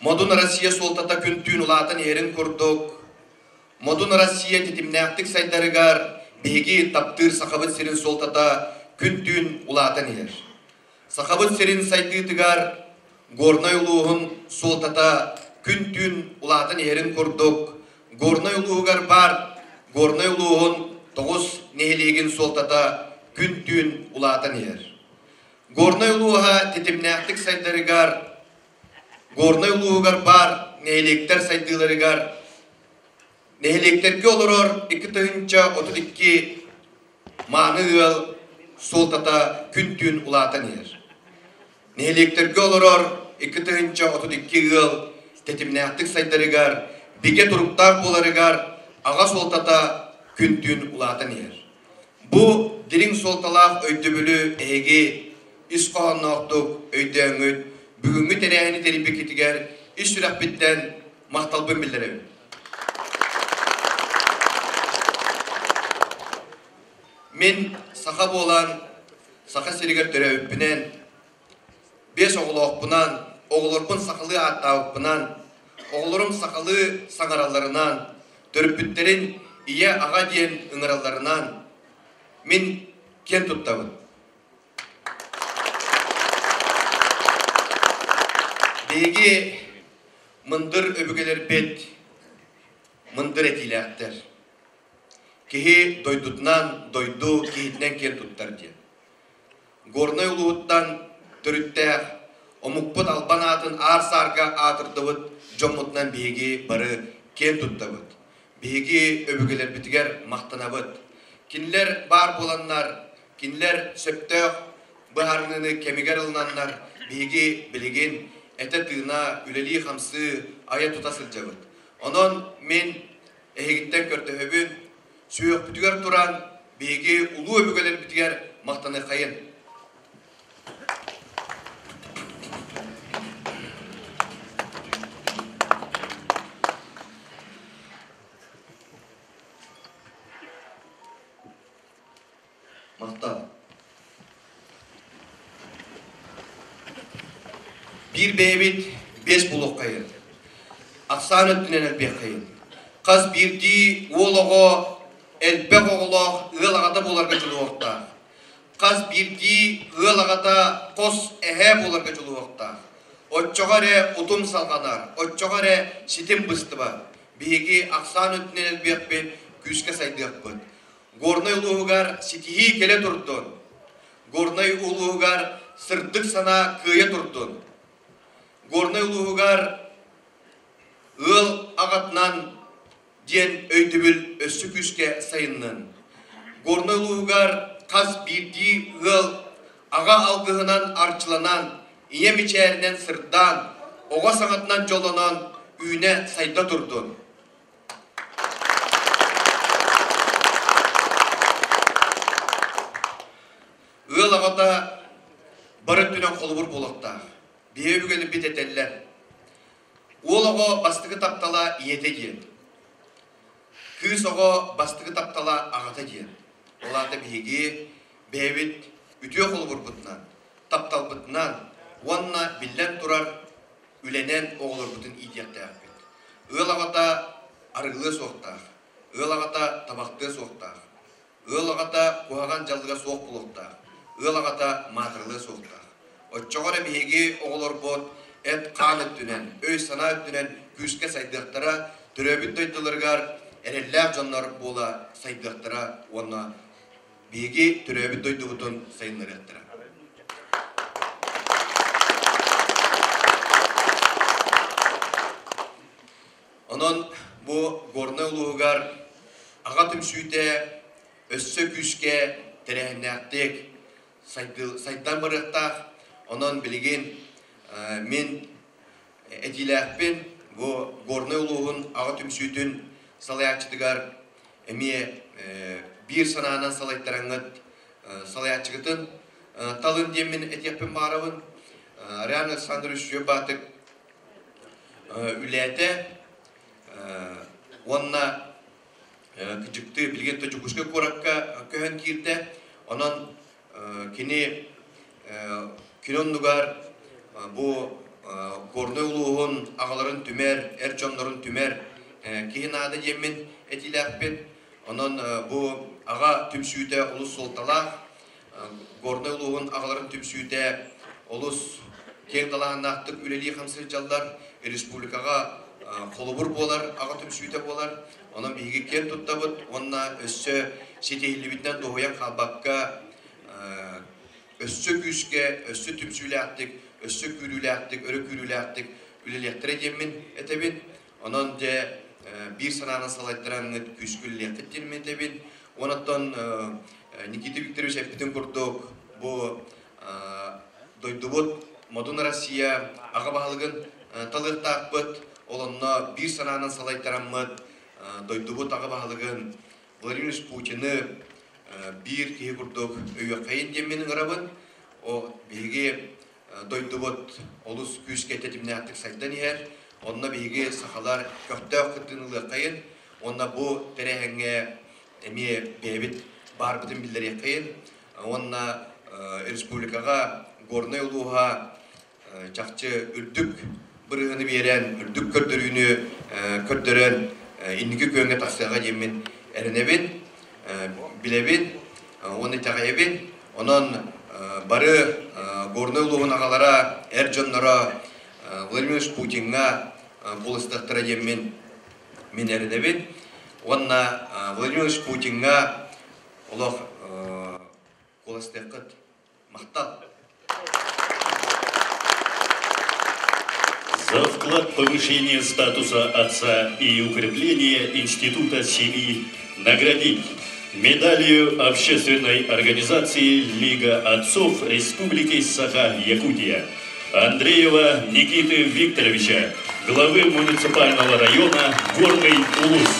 Модун Россия суолтата күн-түүн улаатан иһэрин курдук, Модун Россия тэтимнээхтик сайдарыгар биһиги таптыыр Сахабыт сирин суолтата күн-түүн улаатан иһэр. Сахабыт сирин сайдыытыгар Горнай улууһун суолтата күн-түүн улаатан иһэрин курдук, Горнай улууһугар баар Горнай улууһун тоҕус нэһилиэгин суолтата күн-түүн улаатан иһэр. Горнай улууһа тэтимнээхтик сайдарыгар, Горнай улууһугар баар нэһилиэктэр сайдыыларыгар нэһилиэктэргэ олорор 2032 мааны ыал суолтата күн-түүн улаатан иһэр. Нэһилиэктэргэ олорор 2032 ыал тэтимнээхтик сайдарыгар, бигэ туруктаах буоларыгар аҕа суолтата күн-түүн улаатан иһэр. Бу дириҥ суолталаах өйдөбүлү эһиги ис хоһоонноохтук өйдөөҥҥүт, бүгүҥҥү тэрээһини тэрийбиккитигэр ис сүрэхпиттэн махталбын биллэрэбин. Мин саха буолан, Саха сиригэр төрөөбүппүнэн, биэс оҕолоохпунан, оҕолорбун сахалыы ааттаабыппынан, оҕолорум сахалыы саҥаралларынан, төрөппүттэрин ийэ-аҕа диэн ыҥыралларынан мин киэн туттабын. Биһиги мындыр өбүгэлэрбит мындыр этиилээхтэр. Киһи дойдутунан, дойду киһитинэн киэн туттар диэн. Горнай улууһуттан төрүттээх омукпут албан аатын аар-саарга аатырдыбыт дьоммутунан биһиги бары киэн туттабыт. Биһиги өбүгэлэрбитигэр махтанабыт. Кинилэр баар буоланнар, кинилэр сөптөөх быһаарыныыны кэмигэр ылынаннар биһиги билигин этэ-тыына, үлэлии-хамсыы, айа-тута сылдьабыт. Онон мин эһигиттэн көрдөһөбүн, сүһүөхпүтүгэр туран биһиги улуу өбүгэлэрбитигэр махтаныаххайын. Махтал. Биир бэйэбит биэс булуоххайын, ахсаан өттүнэн элбиэххэйин. Хас биирдии уол оҕо элбэх оҕолоох ыал аҕата буоларга дьулуһуохтаах. Хас биирдии ыал аҕата хос эһээ буоларга дьулуһуохтаах. Оччоҕо эрэ утум салҕанар, оччоҕо эрэ ситим быстыбат. Биһиги ахсаан өттүнэн элбиэхпит, күүскэ сайдыахпыт. Горнай улууһугар ситиһии кэлэ турдун! Горнай улууһугар сырдык санаа кыайа турдун! Горнай улууһугар ыал аҕатынан диэн өйдөбүл өссө күүскэ сайыннын! Горнай улууһугар хас биирдии ыал аҕа алгыһынан арчыланан, ийэ мичээринэн сырдаан, оҕо саҥатынан дьоллонон үүнэ-сайда турдун! Ыал аҕата бары өттүнэн холобур буолуохтаах. Биһиги өбүгэлэрбит этэллэр: уол оҕо бастакы таптала ийэтэ диэн, кыыс оҕо бастакы таптала аҕата диэн. Ол аата биһиги бэйэбит үтүө холобурбутунан, тапталбытынан уонна биллэн турар үлэнэн оҕолорбутун иитиэхтээхпит. Ыал аҕата арыгылыа суохтаах, ыал аҕата табахтыа суохтаах, ыал аҕата куһаҕан дьаллыга суох буолуохтаах, ыал аҕата маатырылыа суохтаах. Оччоҕо эрэ биһиги оҕолорбут Эт-хаан өттүнэн, өй-санаа өттүнэн күүскэ сайдыахтара, төрөөбүт дойдуларыгар эрэллээх дьоннор буола сайдыахтара уонна биһиги төрөөбүт дойдубутун сайыннарыахтара. Онон бу Горнай улууһугар аҕа түмсүүтэ өссө күүскэ тэрээһиннээхтик сайдан барыахтаах. Онон билигин мин этиилээхпин бу Горнай улууһун аҕа түмсүүтүн салайааччытыгар эмиэ биир санаанан салайтараҥҥыт салайааччыгытын талын диэммин этиэхпин баҕарабын. Ариан Александрович Сүөбаатык үлээтэ уонна кыдьыктыы билигин Дьокуускай куоракка көһөн киирдэ. Онон кини кини оннугар бу Горнай улууһун аҕаларын түмэр, эр дьоннорун түмэр киһи наада диэммин этиилээхпин. Онон бу аҕа түмсүүтэ олус суолталаах. Горнай улууһун аҕаларын түмсүүтэ олус киэҥ далааһыннаахтык үлэлии-хамсыы сылдьаллар, республикаҕа холобур буолар, аҕа түмсүүтэ буолар. Онон биһиги киэн туттабыт уонна өссө ситиһиллибитинэн дуоһуйан хаалбакка, өссө күүскэ, өссө түмсүүлээхтик, өссө күүрүүлээхтик, өрө күүрүүлээхтик үлэлиэхтэрэ диэммин этэбин. Онон дьэ биир санаанан салайтараҥҥыт күүскэ үлэлиэххит диэммин этэбин. Онон Никита Викторович эппитин курдук, бу дойдубут Модун Россия аҕа баһылыгын талыахтаахпыт. Ол онно биир санаанан салайтараммыт дойдубут аҕа баһылыгын Владимир Путины биир киһи курдук өйүөххэйин диэммин ыҥырабын. О биһиги дойдубут олус күүскэ тэтимнээхтик сайдан иһэр. Онно биһиги сахалар көхтөөх кыттыыны ылыаххайын уонна бу тэрээһиҥҥэ эмиэ бэйэбит баарбытын биллэриэххэйин уонна республикаҕа Горнай улууһа чахчы үрдүк бырыһыаны биэрэн, үрдүк көрдөрүүнү көрдөрөн инники күөҥҥэ тахсыаҕа диэммин эрэнэбин, билэбин уонна итэҕэйэбин. Онон бары Горнай улууһун аҕалара, эр дьонноро Владимир Путиҥҥа куоластыахтара диэммин мин эрэнэбин. Уонна Владимир Путиҥҥа олох куоластыаххыт. Махтал! За вклад в повышение статуса отца и укрепление института семьи наградить медалью общественной организации Лига отцов Республики Саха-Якутия Андреева Никиты Викторовича, главы муниципального района Горный Улус.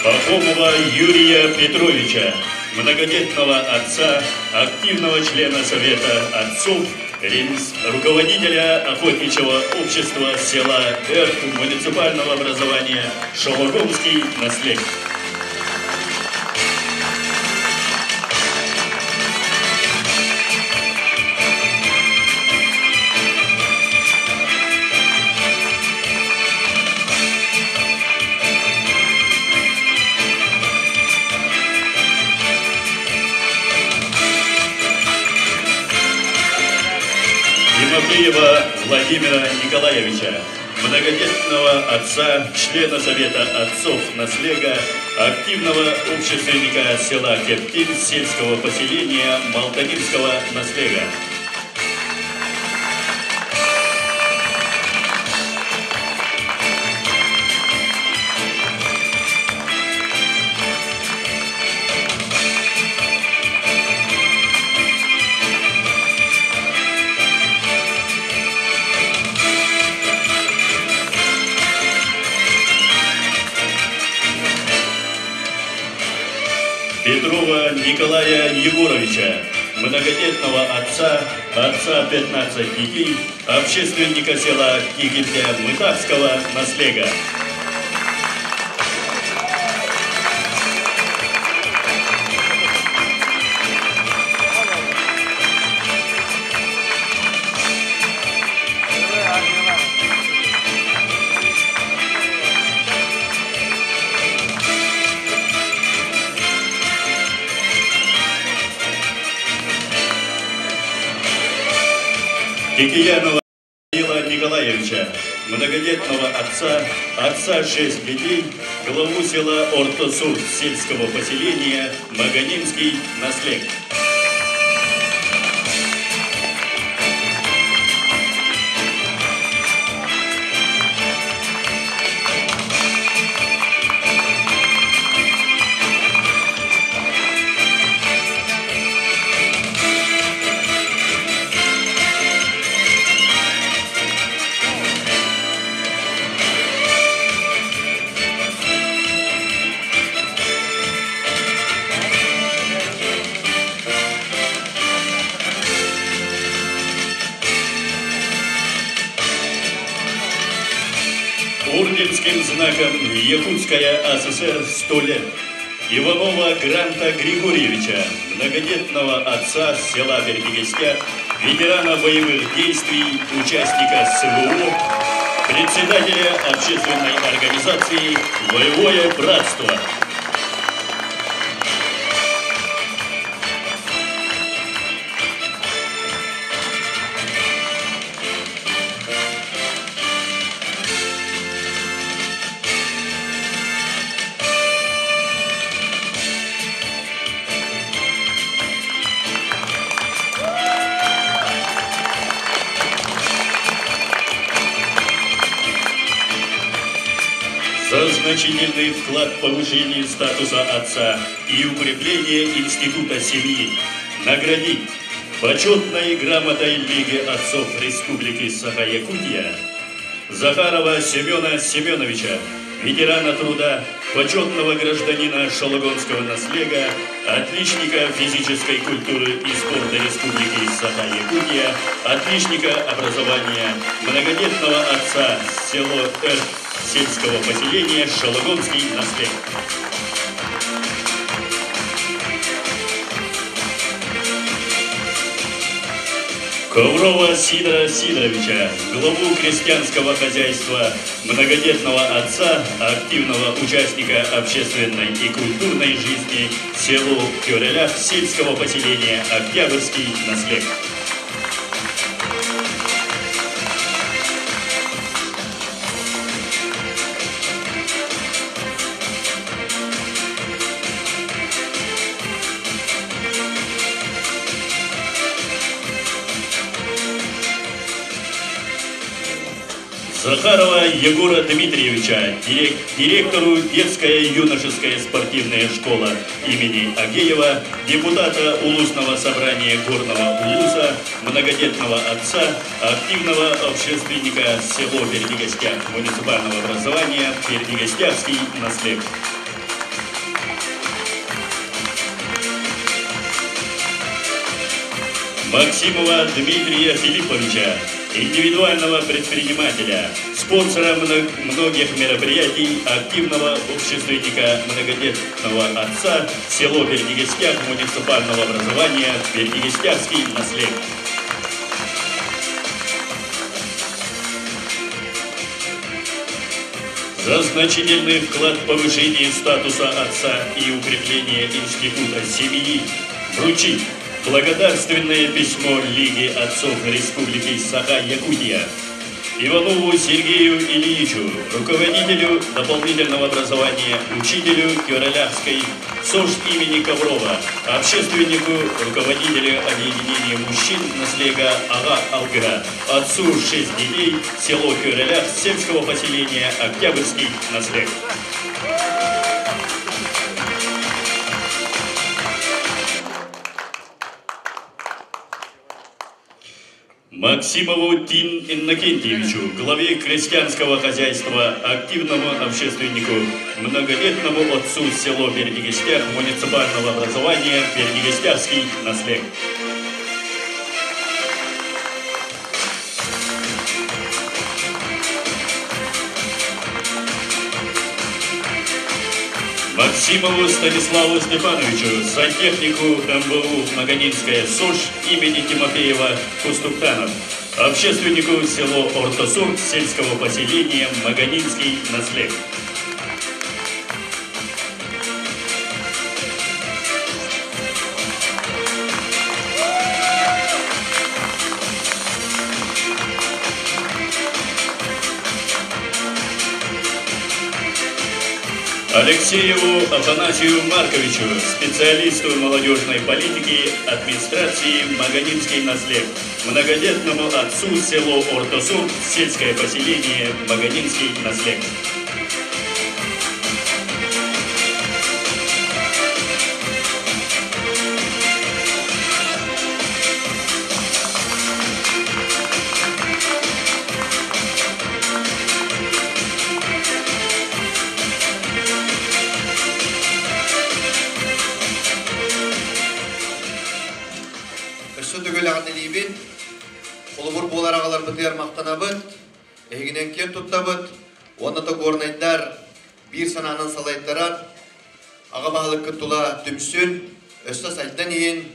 Пахомова Юрия Петровича, многодетного отца, активного члена Совета отцов, руководителя охотничьего общества села Эрт муниципального образования Шологомский наследник. Тимофеева Владимира Николаевича, многодетного отца, члена Совета отцов Наслега, активного общественника села Кептин сельского поселения Малтанинского Наслега. Петрова Николая Егоровича, многодетного отца, отца 15 детей, общественника села Кигильдя Мытарского наслега. Кикиянова Михаила Николаевича, многодетного отца, отца шесть детей, главу села Ортосур сельского поселения Маганинский наслег. Орденским знаком Якутская АССР 100 лет. Иванова Гранта Григорьевича, многодетного отца села Бердигестя, ветерана боевых действий, участника СВО, председателя общественной организации «Боевое братство». За значительный вклад в повышение статуса отца и укрепление института семьи наградить почетной грамотой Лиги отцов Республики Саха-Якутия Захарова Семена Семеновича, ветерана труда, почетного гражданина Шологонского наслега, отличника физической культуры и спорта Республики Саха-Якутия, отличника образования, многодетного отца село Эр сельского поселения Шологонский наслег. Коврова Сидора Сидоровича, главу крестьянского хозяйства, многодетного отца, активного участника общественной и культурной жизни селу Кюрелях сельского поселения Октябрьский наслег. Захарова Егора Дмитриевича, директору детская и юношеская спортивная школа имени Агеева, депутата Улусного собрания Горного Улуса, многодетного отца, активного общественника село Бердигостяк муниципального образования Бердигостякский наслег. Максимова Дмитрия Филипповича, индивидуального предпринимателя, спонсора многих мероприятий, активного общественника, многодетного отца, село Бердигестяк муниципального образования Бердигестякский наслег. За значительный вклад в повышение статуса отца и укрепление института семьи вручить благодарственное письмо Лиги отцов Республики Саха-Якутия Иванову Сергею Ильичу, руководителю дополнительного образования, учителю Кюралявской СОЖ имени Коврова, общественнику, руководителю объединения мужчин наслега Ага Алгра, отцу 6 детей, село Кюралях, сельского поселения Октябрьский наслег. Максимову Тин Иннокентьевичу, главе крестьянского хозяйства, активному общественнику, многодетному отцу село Бердигестях муниципального образования Бердигестявский наслег. Максимову Станиславу Степановичу, сантехнику МБУ «Маганинская СОЖ» имени Тимофеева Кустуктанов, общественнику село Ортосурт сельского поселения Маганинский наслед. Алексееву Афанасию Марковичу, специалисту молодежной политики администрации Маганинский наслед, многодетному отцу село Ортосур, сельское поселение Маганинский наслед. Өссө төгүл эҕэрдэлиибит, холобур буолар аҕаларбытыгар махтанабыт, эһигинэн киэн туттабыт уонна да горнайдар биир санаанан салайтаран аҕа баһылыккыт тула түмсүн, өссө сайдан иһин,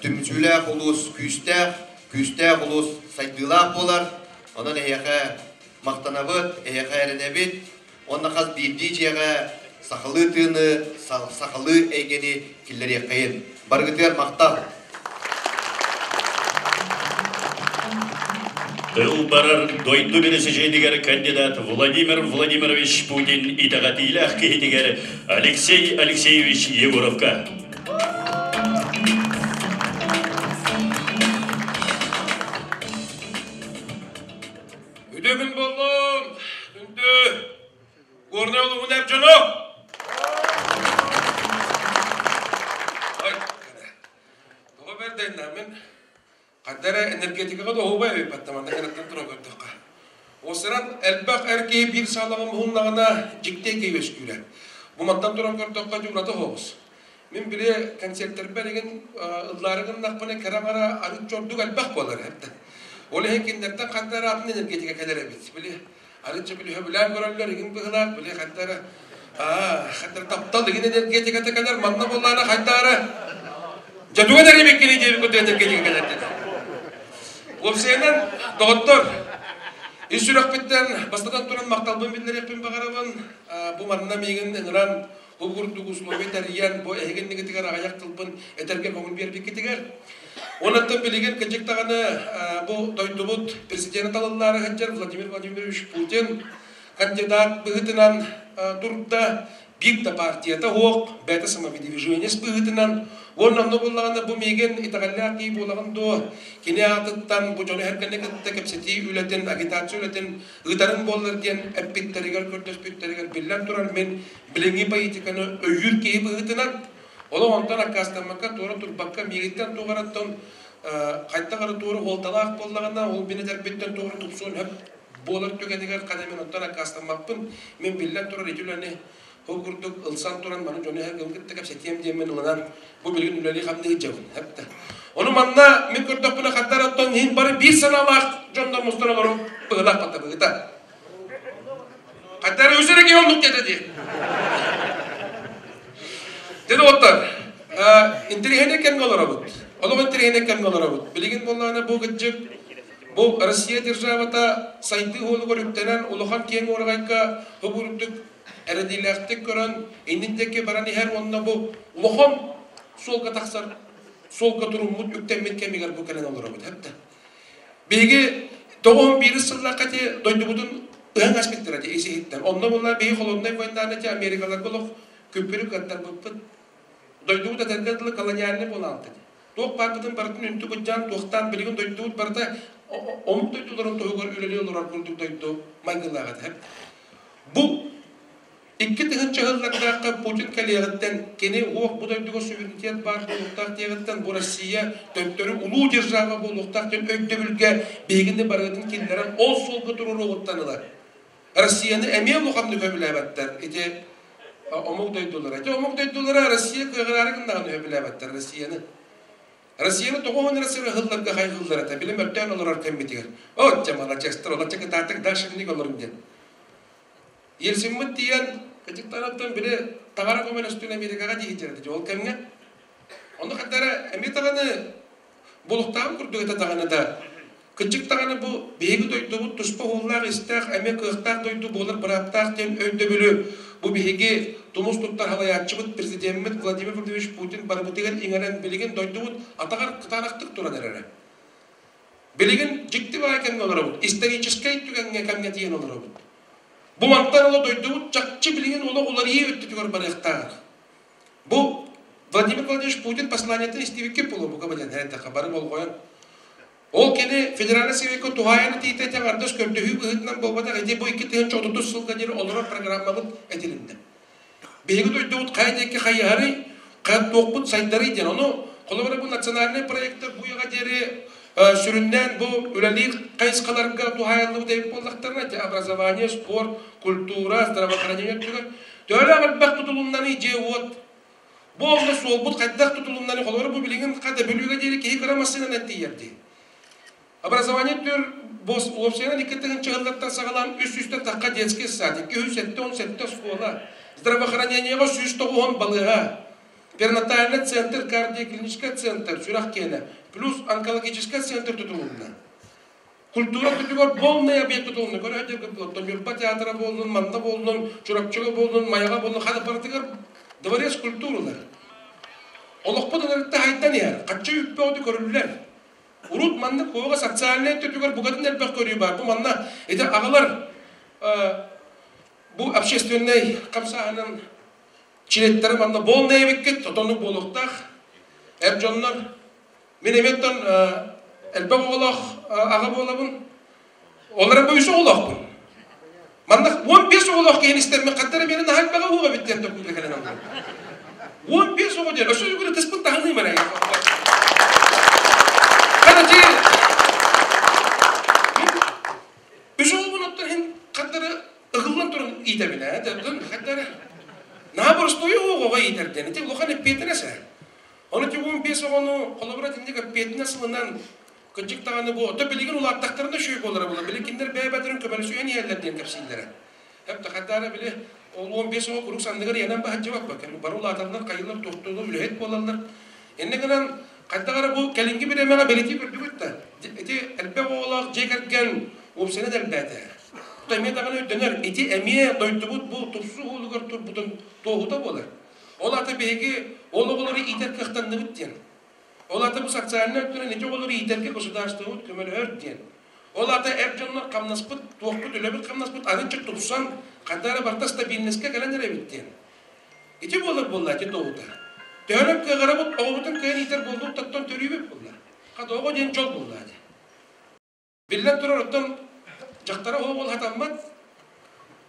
түмсүүлээх улуус күүстээх, күүстээх улуус сайдыылаах буолар. Онон эһиэхэ махтанабыт, эһиэхэ эрэнэбит уонна хас биирдии дьиэҕэ сахалыы тыыны, сахалыы эйгэни киллэриэххэйин. Барыгытыгар махтал! Тыл барар дойду бэрэсидьиэнигэр кандидат Владимир Владимирович Путин итэҕэтиилээх киһитигэр Алексей Алексеевич Егоровка. Үтүө күн буоллун, күндү Горнай улууһун эр дьоно! Тоҕо бэрдайнааммын ханна эрэ энергетикаҕа да оһуобай эбиппаттам манна кэнэттэн туран көрдөххө. Уосаран элбэх эр киһи биир саалаҕа муһуннаҕына дьикти киһи үөскүүрэ. Бу мантан туран көрдөххө дьурата оһоҕус. Мин били концертэрбэр игин ыллаары гыннахпына кэрэ аҥара арыт ордук элбэх буолар эбит. Ол иһин кинилэртэн ханна эрэ атын энергетика кэлэр эбит. Били арыт били сөбүлээн көрөллөр игин быһылаах били ханна эрэ ханна эрэ таптал игин энергетиката кэлэр манна буоллаана хайда эрэ дьэ тугу эрэ биккини диэбит курдук энергетика кэлэр деді. Уопсайынан, доҕоттор, ис сүрэхпиттэн бастатан туран махталбын биллэриэхпин баҕарабын. Бу манна миигин ыҥыран Ол курдук условия тэрийэн, бу эһигиннигитигэр аҕыйах тылбын этэргэ көҥүл биэрбиккитигэр. Онон билигин кыдьык даҕаны бу дойдубут президенэ талыллаары сылдьар Владимир Владимирович Путин кандидат быһыытынан турда, биир да партията суох, бэйэтэ самовыдвиженец быһыытынан уонна онно буоллаҕына бу миигин итэҕэллээх киһи буолаҕын дуо, кини аатыттан бу дьону эргэнэ кытта кэпсэтии үлэтин, агитация үлэтин ыытарын буоллар диэн эппиттэригэр, көрдөспүттэригэр биллэн турар мин билиҥҥи политиканы өйүүр киһи быһыытынан олох онтон аккаастаммакка, туора турбакка, миигиттэн туох эрэ хайдах эрэ туора уолталаах буоллаҕына, ол мин этэрбиттэн туора тупсуон сөп буолар түгэнигэр хана мин онтон аккаастаммаппын. Мин биллэн турар ити үлэни ол курдук ылсан туран маны дьону эһэр кытта кэпсэтиэм диэммин ылынан бу билигин үлэлии-хамныы сылдьабын. Хэптэ. Ону манна мин көрдөхпүнэ ханна эрэ оттон иһин бары биир санаалаах дьоннор мустан олору быһылаах баттабыыта. Ханна эрэ үс эрэ киһи оннук диэтэ дии. Дьэ доҕоттор, интэриэһинэй кэмҥэ олоробут. Олох интэриэһинэй кэмҥэ олоробут. Билигин буоллаҕына бу кырдьык бу Россия державата сайдыы уолугар үктэнэн улахан киэҥ уораҕайга хобурдук эрэниилээхтик көрөн иннин диэки баран иһэр уонна бу улахан суолга тахсар суолга туруммут үктэммит кэмигэр бу кэлэн олоробут эптэ. Биһиги 91 сыллаахха ити дойдубутун ыһан аспыттара ити ис-иһиттэн. Онно буолла биһиги холоднай войнаны ити Америкаларга олох күппүрү кыаттарбыппыт. Дойдубут этэргэ дылы колониальный буолаалта. Туох баарбытын барытын үнтү быдьаан туохтаан билигин дойдубут барыта омук дойдуларын туһугар үлэлии олорор курдук дойду майгылаах этэ. Бу 2000 сыллардаахха Путин кэлиэҕиттэн кини уох бу дойдуга суверенитет баар буолуохтаах диэҕиттэн бу Россия төттөрү улуу держава буолуохтаах диэн өйдөбүлгэ биһигини барытын киллэрэн ол суолга туруоруоҕуттан ыла Россияны эмиэ улаханнык сөбүлээбэттэр ити омук дойдулара. Ити омук дойдулара Россия кыаҕыраары гыннаҕына сөбүлээбэттэр Россияны. Россияны тоҕо уон эрэ сырыһылларга хайҕыыллар этэ билим өртөөн олорор кэммитигэр. Оччо молодецтар, олоччо кытаатык дальше олорун диэн. Ельциммыт тиийэн, кытыктараттан били таҥара көмөлөстүн Америкаҕа дии сылдьар этэ ол кэмҥэ. Ону ханна эрэ эмиэ даҕаны булуктааҕын курдук этэ даҕаны да, кырдьык даҕаны бу биһиги дойдубут туспа уһуллаах-истээх, эмиэ кыахтаах дойду буолар бырааптаах диэн өйдөбүлү бу биһиги тумус туттар салайааччыбыт президеммит Владимир Владимирович Путин барыбытыгар иҥэрэн билигин дойдубут атаҕар кытаанахтык туран эрэрэ. Билигин дьикти баай кэмҥэ олоробут, историческай түгэҥҥэ кэмҥэ тиийэн олоробут. Бу мантан ыла дойдубут чахчы билигин олох уларыйыы өттүтүгэр барыахтаах. Бу Владимир Владимирович Путин посланиетын истибиккит буолуо бука билэн эрэйдэххэ бары болҕойон. Ол кини федеральнай советка туһаайан этиитэ этэ аҥардас көрдөһүү быһыытынан буолбатах ити бу 2030 сылга диэри олорор программабыт этилиннэ. Биһиги дойдубут хайа диэки хайыһарый, хайа туохпут сайдарый диэн. Ону холобура бу национальнай проектар бу үйэҕэ диэри сүрүннээн бу үлэлиир хайысхаларга туһаайыллыбыт эбит буоллахтарына, ити образование, спорт, культура, здравоохранение өттүгэр төһөлөөх элбэх тутулуннаный дьиэ-уот бу онно суолбут хайдах тутулуннаный холобура бу билигин хата Бүлүүгэ диэри киһи кыра массыынанан тиийэр дии. Образование өттүгэр уопсайынан 2 тыһыынча ыаллартан саҕалаан 300-тэн тахха детский сад, 277 оскуола, здравоохранениеҕа 190 балыыһа, перинатальный центр, кардиоклинический центр, сүрэх киэнэ, плюс онкологический центр тутулунна. Культура өттүгэр полный объект тутулунна. Көрө Ньурба театра буоллун, манна буоллун, Чурапчыга буоллун, Майаҕа буоллун, хана барытыгар дворец культуралар. Олохпут ынырыкта хайдан иһэр, хаччы үппэ көрүллэр. Урут маннык куоҕа социальнай өттүгэр букатын элбэх көрүү баар. Бу манна ити аҕалар бу общественнай хамсааһынын чилиэттэрэ манна буолна эбиккит, отоннук буолуохтаах. Эр дьоннор, мин эмиэттэн элбэх оҕолоох аҕа буолабын. Олорон бу үс оҕолоохпун. Манна 15 оҕолоох киһини истэммин хаттара миэнэ наһаа элбэҕи уһуга эбит диэн токуйга кэлэн аллым. 15 оҕо диэн өссө үгүрү тыспын таһыныым эрэ. Хата үс оҕобун оттон иһин хаттары ыгыллан туран иитэбин ээ хаттары наһаа боростуой оҕоҕо иитэр диэн ити улахан эппиэтинэс ээ. Ону ити 15 оҕону холобура итинник эппиэтинэс ылынан Кырдьык даҕаны бу, оттон билигин улааттахтарына үчүгэй буолара буолар. Били кинилэр бэйэ-бэйэлэрин көмөлөсүһэн иһэллэр диэн кэпсииллэрэ. Эп хатаара били ол 15 оҕо куруук санныгар иэнэн баһаддьыбаппа. Бары улааталлар, хайылар, туохтуулар, үлэһит буолаллар. Иннэ гынан хайдах эрэ бу кэлиҥҥи бириэмэҕэ бэлиэтии көрдүгүт да, ити элбэх оҕолоох дьиэ кэргэн уопсайынан элбээтэ. Оттон эмиэ даҕаны өйдөнөр, ити эмиэ дойдубут бу тупсуу уолугар турбутун туоһута буолар. Ол аата биһиги ол оҕолору иитэр кыахтанныбыт диэн. Ол аата бу социальнай өттүнэн ити оҕолору иитэргэ государствобыт көмөлөһөр диэн. Ол аата эр дьоннор хамнаспыт, туохпут, үлэбит-хамнаспыт арыычча тупсан, ханна эрэ барыта стабильноска кэлэн эрэбит диэн. Ити буолар буолла ити туоһута. Төһөнөн кыаҕырабыт, оҕобутун кыайан иитэр буоллубут, оттон төрүүбүт буолла. Хата оҕо диэн дьол буолла дии. Биллэн турар, оттон дьахтара оҕо хатаммат.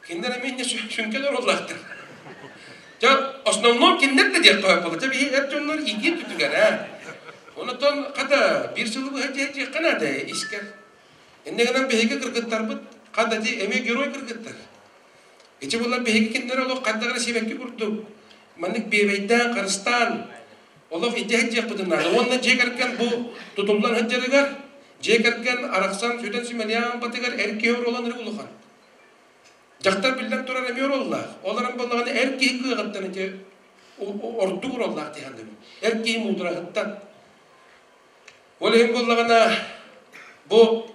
Кинилэр эмиэ инньэ сүҥкэн оруоллаахтар. Дьэ, основном кинилэр да диэх хоһоон буолла. Дьэ, биһи эр дьоннор иитиэн түтүгэр ээ. Онтон хата биир сылы быһа дьиэххэ наада искэр. Инньэ гынан биһиги кыргыттарбыт хата ди эмиэ герой кыргыттар. Ити буоллар биһиги кинилэр олох хайдах эрэ сибэкки курдук маннык биэбэйдээн, харыстаан олох ити сылдьыахпытын наада. Уонна дьиэ кэргэн бу тутуллан сылдьарыгар дьиэ кэргэн арахсан сүтэн симэлийэн батыгар эр киһи оруолан эрэ улахан. Дьахтар биллэн турар эмиэ оруоллаах. Ол эрэн буоллаҕына эр киһи кыаҕыттан ити ордук оруоллаах дии саныыбын. Эр киһи муудараһыттан. Ол иһин буоллаҕына бу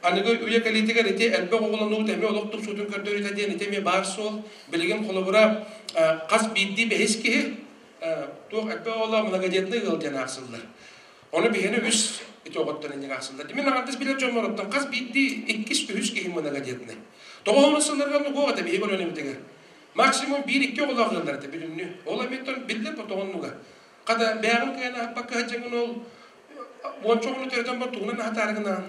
аныгы үйэ кэлиитигэр ити элбэх оҕолонуубут эмиэ олох тупсуутун көрдөрүүтэ диэн ити эмиэ баар суол. Билигин холобура хас биирдии бэһис киһи туох элбэх оҕолоох многодетный ыал диэн аахсыллар. Ону биһини үс ити оҕоттон инник аахсыллар. Мин аҥардас билэр дьоммор хас биирдии иккис, үһүс киһи многодетный. Тоҕо ону сылларга оннук этэ биһиги көлүөнэбитигэр. Максимум биир-икки оҕолоох ыаллар этэ бүтүннүү. Ол эмиэ биллэр тоҕоннуга. Хата бэйэҕин кыайан аһаппакка сылдьаҥҥын ол уонча оҕону төрөтөн бар тугунан аһатаары гынаҕын.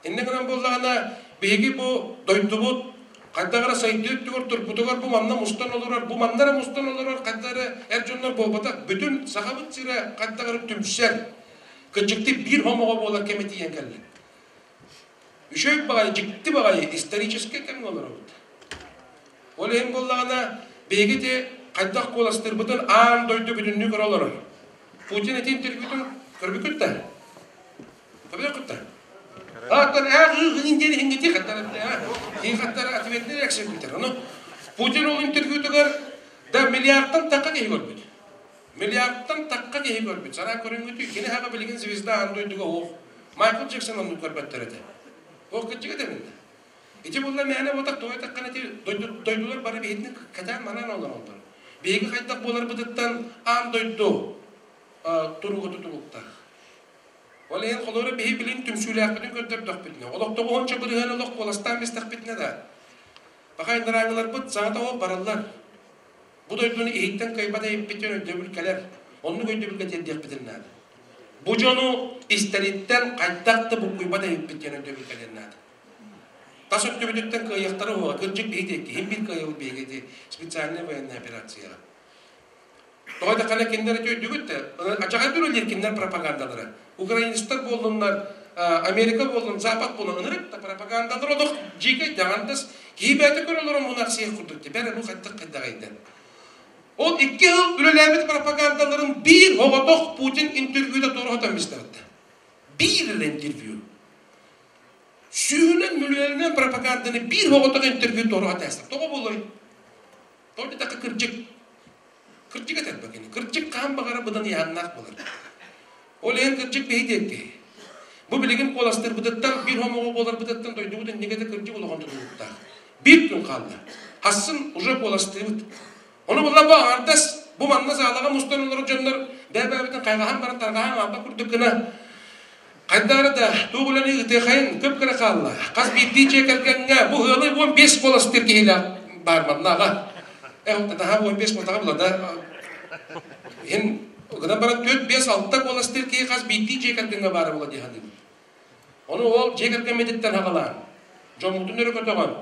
Иннэ гынан буоллаҕына биһиги бу дойдубут хайдах эрэ сайдыы өттүгэр турбутугар бу манна мустан олорор, бу манна эрэ мустан олорор хайдах эрэ эр дьоннор буолбатах, бүтүн Сахабыт сирэ хайдах эрэ түмсэр, кырдьыктыы биир хомоҕо буолар кэмэ тиийэн кэллэ. Үчүгэй баҕайы, дьикти баҕайы историческай кэмҥэ олоробут. Ол иһин буоллаҕына, биһиги ити хайдах куоластыырбытын аан дойду бүтүннүү көрө олорор. Путин ити интервьютун көрбүккүт да? Көрбүккүт да? Аттан ээ диэн иһингити хаттар киһи хаттар ответный реакция күтэр. Ону Путин ол интервьютугар Да миллиардтан тахха киһи көрбүт. Миллиардтан тахха киһи көрбүт. Санаа көрүҥҥүтүй, кини хаҕа билигин звезда аан дойдуга оһох. Майкл Джексон оннук көрбөттөр этэ. Ол кырдьык этэ мин. Ити буолла мээнэ буотах тоҕо эттэххинэ ити дойдулар бары биһитини кэтээн манан олороллор. Биһиги хайдах буоларбытыттан аан дойду туруга тутулуктаах. Ол иһин холобура биһи билин түмсүүлээхпитин көрдөрдөхпүтүнэ, олохтоҕу уонча бырыһыан олох куоластаан бистэхпитинэ да, бахайындараангыларбыт саҥата оһох бараллар. Бу дойдуну иһиттэн кыайбат эйиппитин өйдөбүл кэлэр. Оннук өйдөбүлгэ тиэрдиэхпитин наада. Бу дьону истэриттэн хайдах да буккуйбат эбиппит диэн өйдөбүл кэлиэн наада. Тас өттүбүтүттэн кыайыахтара уоҕа кырдьык биһи диэки иһин биир кыайабыт биһиги ити специальная военная операцияҕа. Тоҕо дэххэнэ кинилэр ити өйдүүгүт да ачаҕай үлэлиир кинилэр пропагандалара. Украинецтар буоллуннар, Америка буоллун, Запад буоллун ынырык да пропагандалар олох дьиикэй даҕандас киһи бэйэтэ көрө олорон мунарсыйар курдук бэрэ бу хайдах хайдаҕайдан. Ол икки сыл үлэлээбит пропагандаларын биир оҕотох Путин интервьюда туора хотон бистэрдэ. Биир эрэ интервью. Сүүһүнэн мөлүйүөнүнэн пропаганданы биир оҕотох интервью туора хотон Тоҕо буолуой? Тоҕо диэтэххэ кырдьык. Кырдьык этэр кини. Кырдьык хаан баҕара быдан ыйааннаах буолар. Ол иһин кырдьык биһи диэкки. Бу билигин куоластыырбытыттан, биир хомоҕо буоларбытыттан дойдубут иннигэтэ кырдьык улахан тутулуктаах. Биир күн хаалла. Хассын уже куоластыыбыт. Ону булла бу аҥардас, бу манна саалаҕа мустан олорор дьоннор бэйэ-бэйэбитин хайҕаһан баран тарҕаһан аалба курдук гына хайдары да туох үлэни ыытыахайын көп кыра хаалла. Хас биирдии дьиэ кэргэҥҥэ бу ыалы 15 куоластыыр киһилээх баар маннааҕа. Э, таһаа 15 куолаһа була да. Иһин гынан баран 4, 5, 6 куоластыыр киһи хас биирдии дьиэ кэргэҥҥэ баара була дии саныыбын. Ону ол дьиэ кэргэммититтэн аҕалаан, дьоммутун өрө көтөҕөн,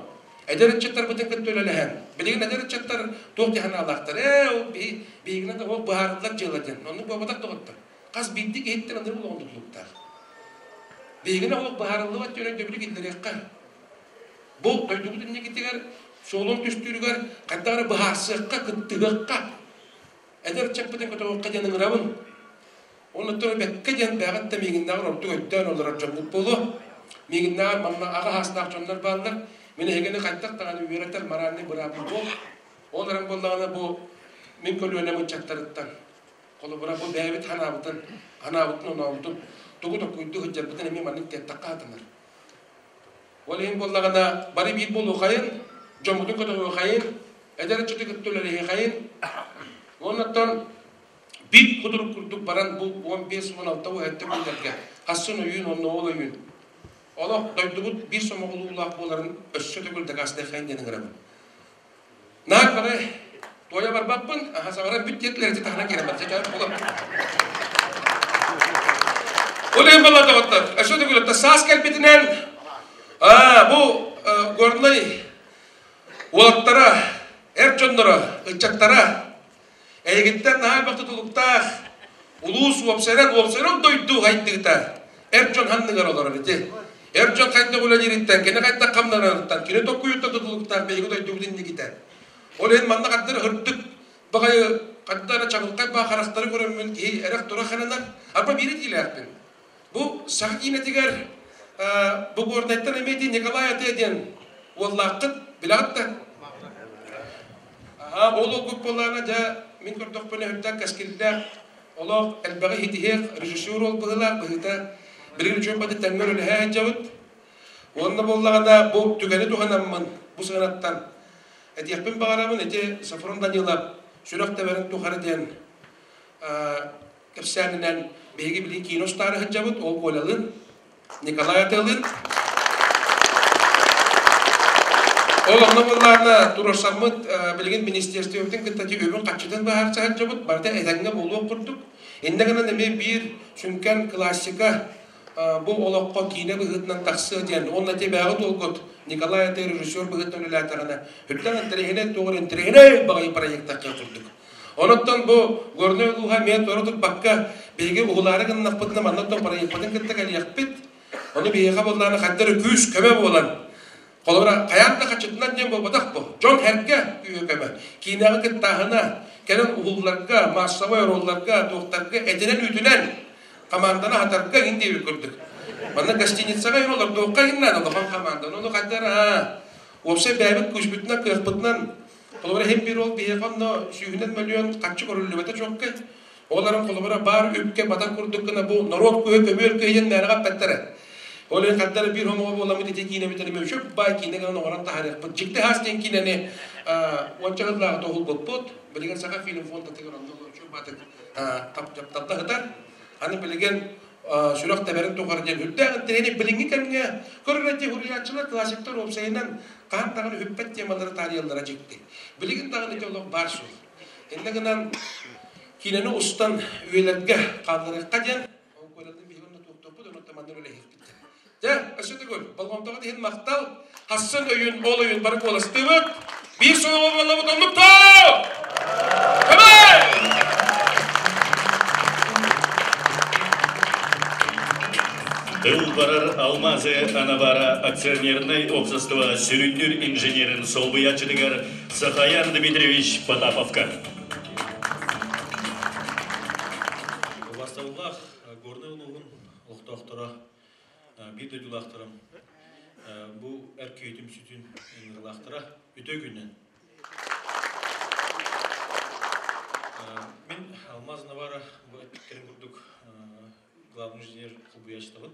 эдэр ыччаттарбытын кытта үлэлэһэн, билигин эдэр ыччаттар туох дии санаалаахтар, ээ ол биһи биһигинэн да ол быһаарыллар дьыала диэн, оннук буолбатах доҕоттор. Хас биирдии киһиттэн ынырык олоҕун тутулуктаах. Биһигинэ олох быһаарыллыбат диэн өйдөбүлү киллэриэххэ. Бу дойдубут инникитигэр суолун түстүүрүгэр хайдах эрэ быһаарсыахха, кыттыһыахха, эдэр ыччаппытын көтөҕүөххэ диэн ыҥырабын. Оннуттан бэккэ диэн бэҕэт да миигиннээҕэр ордук өйдөөн олорор дьоммут буолуо. Миигиннээҕэр манна аҕа саастаах дьоннор бааллар. Мин эһигини хайдах даҕаны үөрэтэр моральнай быраабым буол. Ол эрэн буоллаҕына бу мин көлүөнэм ыччаттарыттан холобура бу бэйэбит ханаабытын, ханаабытын онообутун тугу токуйдуу сылдьарбытын эмиэ маннык тиэттэххэ сатанар. Ол иһин буоллаҕына бары биир буолуохайын, дьоммутун көтөҕүөхайын, эдэр ыччаты кытта үлэлэһиэхэйин. Уоннаттан Биир кутурук курдук баран бу 15-16 уһэттэ күннэргэ хассын өйүүн уонна ол өйүүн олох дойдубут биир сомоҕолуулаах буоларын өссө төгүл дакаастыаххайын диэн ыҥырабын. Наар бары туойа барбаппын, аха саҥаран бүт диэтилэр ити таһынан киирэн барда чэ буолар. Ол иһин буолла доҕоттор, өссө төгүл саас кэлбитинэн бу Горнай уолаттара, эр дьонноро, ыччаттара Эйигиттэн наһаа элбэх тутулуктаах улуус уопсайынан уопсайынан дойду хайдыыта эр дьон ханныгар олорор ити. Эр дьон хайдах үлэлиириттэн, кини хайдах хамнанарыттан, кини токкуйуттан тутулуктаах биһиги дойдубут инникитэ. Ол иһин манна хардыр ырдык баҕайы ханна эрэ чаҕылхай баа харахтары көрөммүн киһи эрэх-турах хананар. Арба биир этиилээхпин. Бу саха киинэтигэр бу Горнайтан эмиэ дии Николай Атыа диэн уоллааххыт билэҕит да? Аһаа, ол олгук буоллаҕына дьэ мин көрдөхпүнэ үрдээх кэскиллээх олох элбэҕи иһитиһиэх режиссер ол быһыылаах быһыыта билигин үчүгэй бады тэҥҥэ үлэлэһэ сылдьабыт. Уонна буоллаҕына бу түгэни туһанаммын бу сыанаттан этиэхпин баҕарабын ити Софрон Данилов сүрэх тэбэрин тухары диэн кэпсээнинэн биһиги билигин киинэ устаары сылдьабыт ол Колялыын Николай Атыалыын. Ол онно буоллаҕына туруорсаммыт билигин министерствобытын кытта үбүн-харчытын быһаарса сылдьабыт, барыта этэҥҥэ буолуох курдук. Иннэ гынан эмиэ биир сүҥкэн классика бу олоххо киинэ быһыытынан тахсыа диэн уонна ити бээҕи туолгут Николай Аты режиссер быһыытынан үлэлээтэҕинэ үрдэн интэриэһинэй туох эрэ интэриэһинэй баҕайы проектахха курдук. Онон бу Горнай улууһа эмиэ туора турбакка биһиги уһулаары гыннахпытына манна оттон проекпытын кытта кэлиэхпит. Ону биһиэхэ буоллаҕына хайдах эрэ күүс-көмө буолан холобура хайаан да хаччытынан диэн буолбатах бу. Дьон эргэ күүһэ-көмө. Киинэҕэ кыттааһына, кэлэн уһулларга, массовай оруолларга, туохтарга этинэн-үүтүнэн команданы аһатарга иҥин диэбит курдук. Манна гостиницаҕа иһин олордуохха иһин наада улахан команданы. Ону хайдах эрэ уопсай бэйэбит күүспүтүнэн, кыахпытынан. Холобура иһин биир ол биһиэхэ онно сүүһүнэн мөлүйүөн харчы көрүллүбэтэ чуоккай. Олорон холобура баар үпкэ батар курдук гына бу норуот кыһы көмүөл кыһыйан мээнэҕэ эппэттэрэ. Ол иһин ханна эрэ биир хомоҕо буоламмыт ити киинэбит эрэ үчүг баай киинэ гынан оҥорон таһаарыахпыт. Дьикти хаас диэн киинэни уонча сыллааҕыта уһулбуппут. Билигин Саха фильм фондатыгар онно үчүг баатык таптата сытар. Аны билигин сүрэх тэбэрин тухары диэн үрдээх интэриэһинэй билиҥҥи кэмҥэ көрөр суруйааччылар, классиктар уопсайынан хаһан даҕаны үппэт темалары таарыйаллара дьикти. Билигин даҕаны ити олох баар суол. Иннэ гынан киинэни устан үйэлэргэ хаалларыахха диэн ол көрөллөр биһиги онно туохтуохпут, онно манна үлэлэһиэхпит. Дьэ, өссө төгүл болҕомтоҕут иһин махтал. Хассын өйүн, ол өйүн бары куоластыыбыт. Биир сомоҕо буоллабыт оннук тоо! Тыл барар Алмазы Анабара акционернай общество сүрүннүүр инженерин солбуйааччытыгар Сахаян Дмитриевич Потаповка. Убастабыллаах Горнай улууһун олохтоохторо, биир дойдулаахтарым, бу эр киһи түмсүүтүн ыҥырыылаахтара үтүө күнүнэн. Мин Алмаз Навара бу эппиттэрин курдук главный инженер солбуйааччытабын.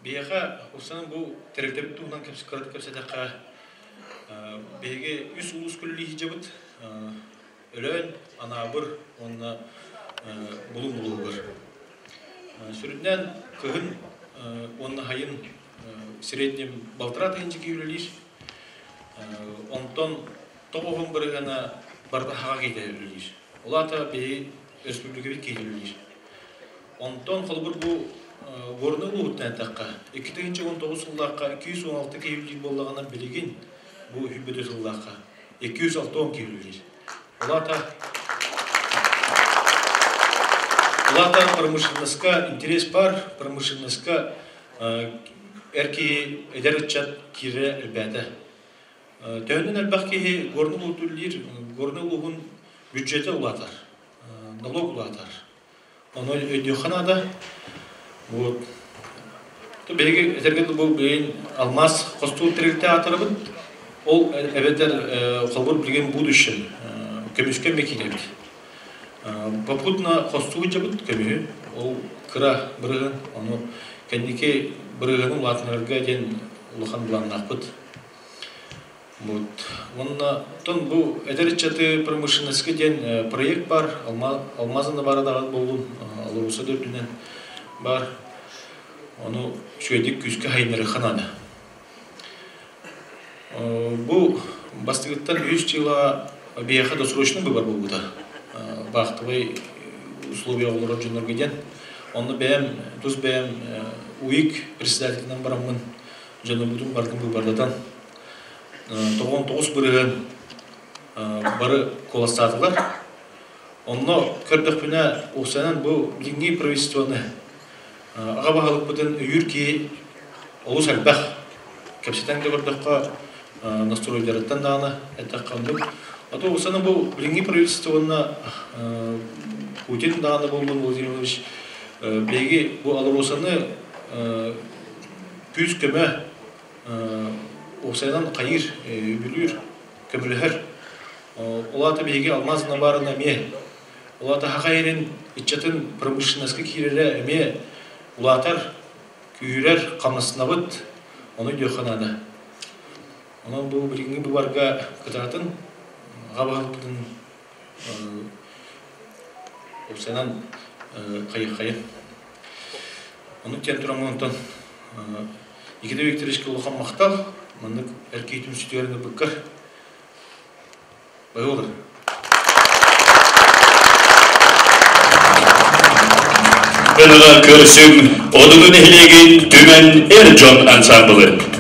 Биһиэхэ Усанын бу тэрилтэбит туһунан кыратык кэпсэтэххэ, биһиги үс улуус күллүү сылдьабыт. Өлөөн, Анаабыр уонна Булуҥ улууһугар. Сүрүннээн кыһын уонна сайын среднем балтараа тыһыынча киһи үлэлиир. Онтон тоҕуһун бырыһыана барыта хаҕа киһитэ үлэлиир. Ол аата биһи республикабыт киһитэ үлэлиир. Онтон холобур бу Горнай улууһуттан эттэххэ, 2019 сыллаахха 216 киһи үлэлиир буоллаҕына, билигин бу үһү сыллаахха 260 киһи үлэлиир. Ол аата Ол аата промышленноска интерес бар, промышленноска эр киһи, эдэр ыччат киирэрэ элбээтэ. Төһөнөн элбэх киһи Горнай улууһун үлэлиир, Горнай улууһун бюджета улаатар, налог улаатар. Ону өйдүөххэ наада. Вот. Биһиги этэргэ дылы билигин алмаас хостуур тэрилтэ аатырабыт. Ол эбэтэр холобур билигин будущем көмүскэ эмиэ киирэбит. Попутно хостуу дьабыт көмүһү. Ол кыра бырыһын, ону кэнники бырыһыны улаатынарга диэн улахан былааннаахпыт. Вот. Уонна оттон бу эдэр ыччаты промышленноска диэн проект бар, Алмазаны бара даҕан буоллун, Алроса да үрдүнэн бар. Ону үчүгэйдик күүскэ хайыннарыахха наада. Бу бастыгыттан үс дьыла биһиэхэ досрочный выбор буолбута. Баахтабай условия олорор дьоннорго диэн. Онно бэйэм, тус бэйэм УИК председателинэн бараммын дьонобутун барытын быыбардатан 99 бырыһыан бары куоластаатылар. Онно көрдөхпүнэ, уопсайынан бу билиҥҥи правительствоны аҕа баһылыкпытын өйүүр киһи олус элбэх. Кэпсэтэн да көрдөххө, настройдарыттан даҕаны эттэххэ оннук. А то уопсайынан бу билиҥҥи правительство уонна Путин даҕаны буоллун Владимир Владимирович биһиги бу Алросаны күүс-көмө уопсайынан хайыыр, үбүлүүр, көмөлөһөр. Ол аата биһиги алмаас набарына эмиэ, ол аата саха сирин ыччатын промышленноска киирэрэ эмиэ улаатар, күүһүрэр, хамнастанабыт, ону өйдүөххэ наада. Онон бу билиҥҥи быбарга кытаатын, аҕа баһылыкпытын уопсайынан хайыаххайын. Оннук диэн тураммын онтон Никита Викторовичка улахан махтал, маннык эр киһи түмсүүтүгэр ыҥырбыккар. Байолар. Ыныга көрсүм Одуну нэһилиэгин Түмэн эр дьон ансамблы.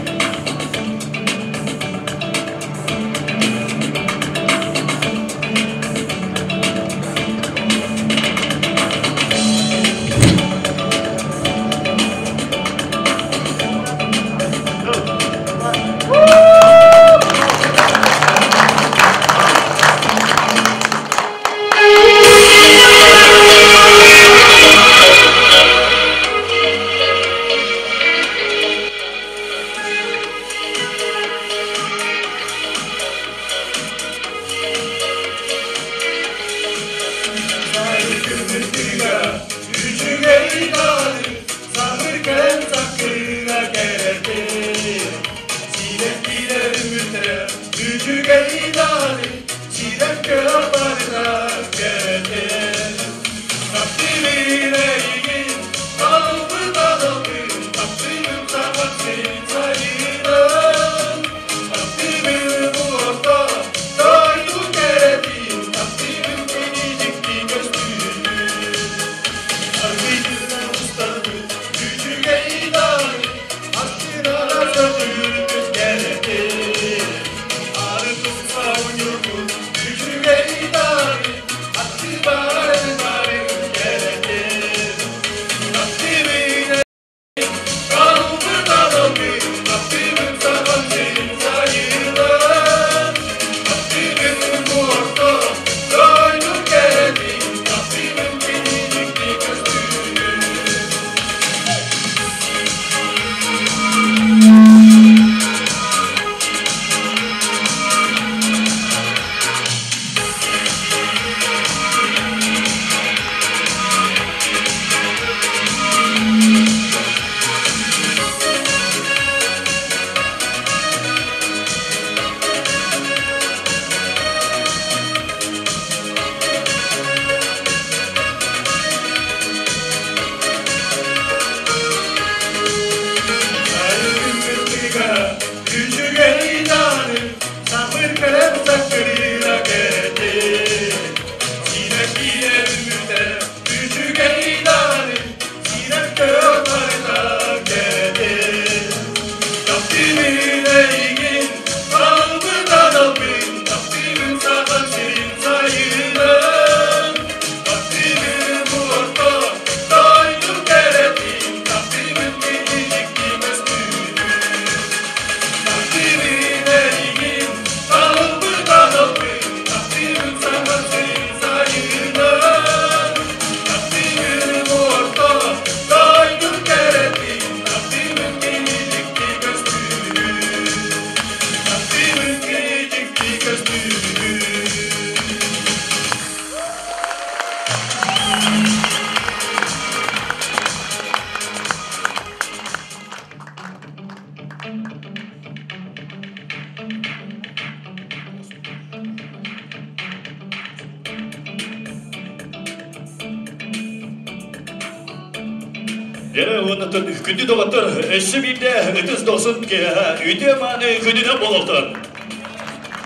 Дьэ, уонна күндү доҕоттор, өссө биирдэ ытыс дохсун үтүө мааны күнүнэн буолуохтун.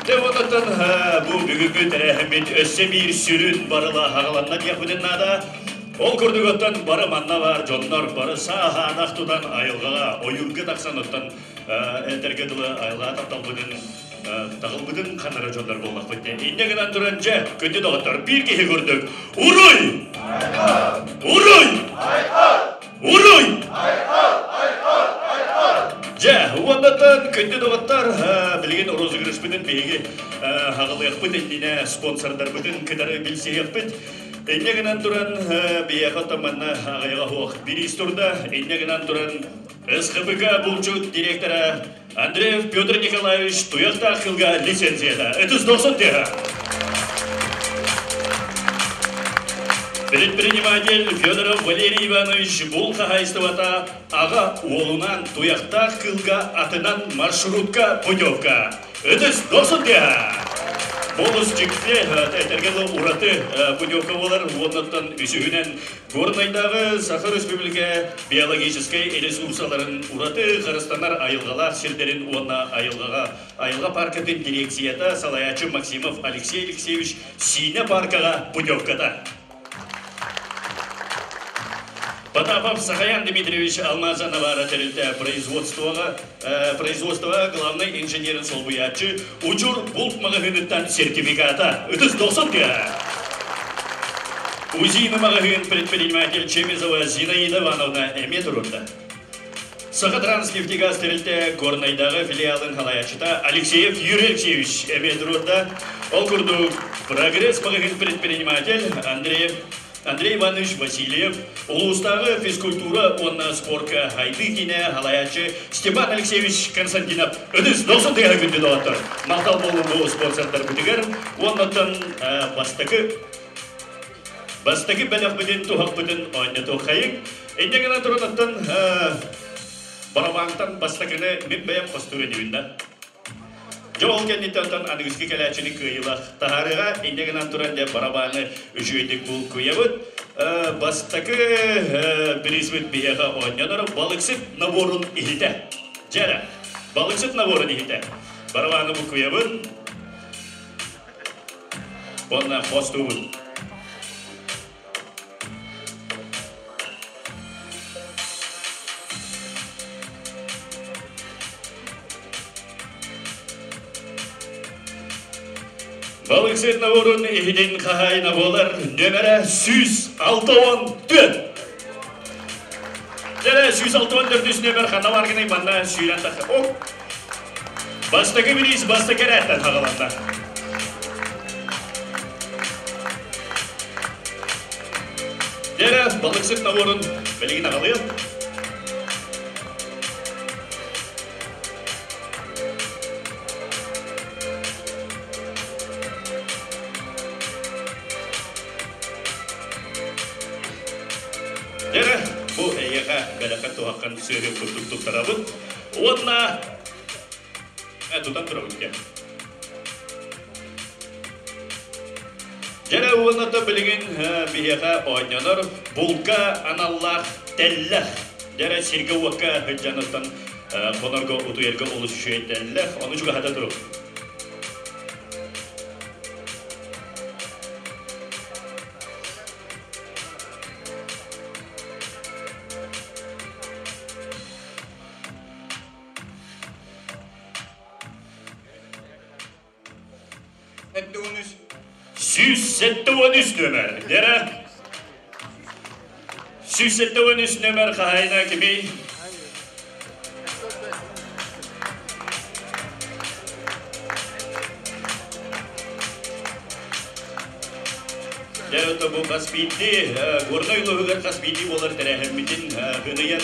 Дьэ, уоннаттан бу бүгүҥҥү тэрээһиммит өссө биир сүрүн барыла аҕаланна диэхпитин наада. Ол курдук оттон бары манна баар дьоннор бары сааһаанах тутан айылҕаҕа ойуурга тахсан оттон этэргэ дылы айылҕа тапталбытын таҕылбытын ханара дьоннор буоллахпыт дии. Инньэ гынан туран дьэ, күндү доҕоттор, биир киһи курдук Уруй! Уруй! Уруй! Дьэ, уоннаттан күндү доҕоттор, билигин розыгрышпытын биһиги аҕалыахпыт иннинэ спонсордарбытын кытары билсиһиэхпит. Инньэ гынан туран, биһиэхэ оттон манна аҕыйаҕа суох бириис турда. Инньэ гынан туран, СХПК булчут директора Андреев Петр Николаевич туйахтаах кылга лицензията. Ытыс дохсун тыаһа. Предприниматель Федоров Валерий Иванович бул хаһаайыстыбата аҕа уолунан туйахтаах кылга атынан маршрутка путевка. Ытыс дохсун тыаһа. Бонус дьикти этэргэ ураты путевка буолар уоннаттан үсүһүнэн Горнайдааҕы Саха Республика биологическай ресурсаларын ураты харыстанар айылҕалаах сирдэрин уонна айылҕаҕа айылҕа паркатын дирекцията салайааччы Максимов Алексей Алексеевич Сиинэ паркаҕа путевката. Потапов Сахаян Дмитриевич Алмаза Навара тэрилтэ производствоҕа производствоҕа главнай инженерин солбуйааччы Учур булт маҕаһыыныттан сертификата ытыс дохсун тыаһа. УЗИ-ны маҕаһыын предприниматель Чемезова Зинаида Ивановна эмиэ туруорда. Саха Транснефтегаз тэрилтэ Горнайдааҕы филиалын салайааччыта Алексеев Юрий Алексеевич эмиэ туруорда. Ол курдук, Прогресс маҕаһыын предприниматель Андреев Андрей Иванович Васильев, улуустааҕы физкультура уонна спорка хайдыы киинэ салайааччы Степан Алексеевич Константинов ытыс дохсун тыаһа күндү доҕоттор. Махтал буолун бу спонсордарбытыгар уоннаттан бастакы бастакы бэлэхпитин туһахпытын оонньотуоххайыҥ. Инньэ гынан туран барабантан бастакыны мин бэйэм хостуур инибин да. Дьэ ол кэнниттэн оттон аныгыскы кэлээччини кыайыылаах таһаарыаҕа инньэ гынан туран дьэ барабааны үчүгэйдик булкуйабыт. Бастакы бириисбит биһиэхэ оонньонор балыксыт наборун иһитэ. Дьэ эрэ, балыксыт наборун иһитэ. Барабааны булкуйабыт. Уонна хостуубут. Балыксыт наборун иһитин хаһаайына буолар нөмэрэ 164. Дьэ, 164 нөмер ханна баргыный манна сүүрэн тахса. Оп! Бастакы бириис бастакы эрээттэн хаҕаланна. Дьэ, балыксыт наборун билигин аҕалыам. Дьэ, бу эйиэхэ бэлэххэ туһаххын сыаһы курдук туттарабыт. Уонна тутан турабыт диэн. Дьэ уонна да билигин биһиэхэ оонньонор булка аналлаах тэллэх. Дьэ сиргэ-уокка сылдьаныттан хонорго утуйарга олус үчүгэй тэллэх. Ону чугаһата турук. 173 нөмер. Дера 173 нөмер хаһайына кимий? Дьэ, ото бу хас биирдии Горнай улууһугар хас биирдии буолар тэрээһиммитин хыныйан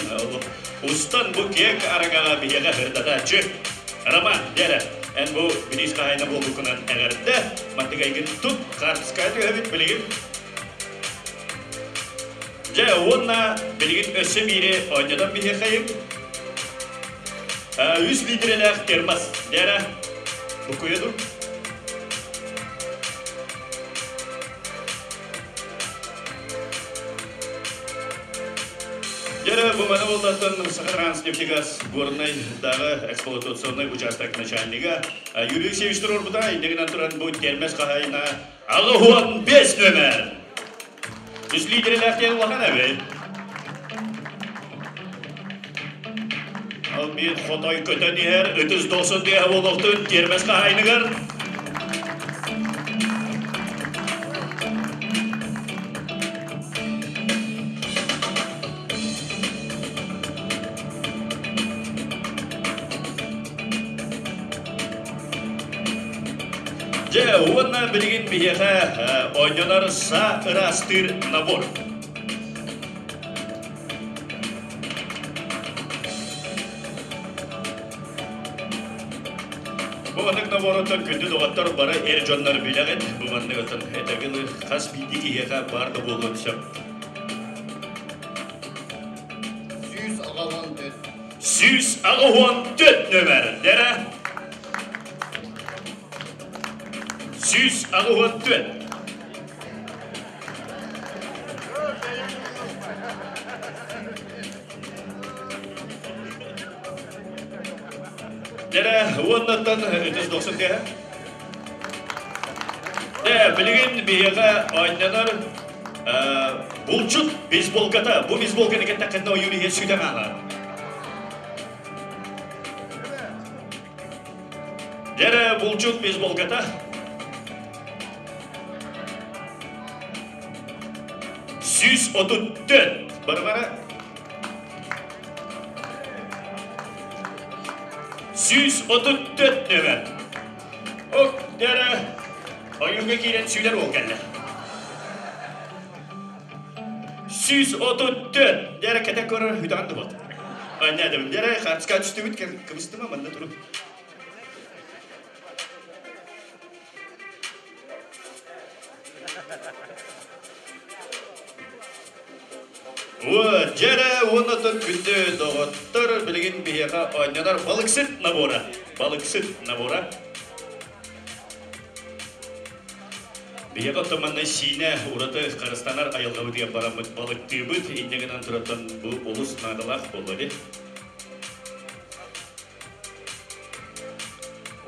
устан бу киэҥ араҥаҕа биһиэхэ сырдатааччы Роман, дьэ эн бу бириис хаһаайына буолбуккунан эҕэрдэ мантыгайгын тут хаартыскаҕа түһэбит билигин. Дьэ, уонна билигин өссө биири оонньотон биһиэхэйим. Үс литрэлээх термос. Дьэ, букуйа дур. Дьэ, бу маны буоллаттан Сахатранснефтегаз Горнайдааҕы эксплуатационнай участок начальнига Юрий Алексеевич туруорбута, иннигинэн туран бу термес хаһаайына 85 нөмер. Үс литерелээх диэн улахан эбит. Ол биир хотой көтөн иһэр, ытыс дохсун диэһэ буолуохтун термес хаһаайыныгар. Дьэ, уонна билигин биһиэхэ оонньонор саа ыраастыыр набор. Бу маннык наборутан күндү доҕоттор бары эр дьоннор билэҕит. Бу маннык отон этэгин хас биирдии киһиэхэ баар да буолуон сөп. 184. 184 нөмер. Дэрэ. 184. Дэрэ, уоннаттан 390 тыһа. Дэ, билигин биһиэхэ оонньонор булчут бейсболката. Бу бейсболканы кэттэххинэ ойуур иһэ сүтэн хаалар. Дэрэ, булчут бейсболката. 134. Барыбара 134 нөмер. Ок, дэрэ, ойууга киирэн сүүлэр уол кэллэ. 134. Дэрэ кэтэн көрөр үтэҕин да бот. Анна дебин. Дэрэ хатска түстүбүт кыбыстыма манна турут. Вот, дьэрэ уонна күндү доҕоттор билигин биһиэхэ оонньонор балыксыт набора. Балыксыт набора. Биһиэхэ оттон сиинэ ураты харыстанар айылҕабытыгар бараммыт балыктыыбыт, инньэ гынан тураттан бу олус наадалаах буолла дии.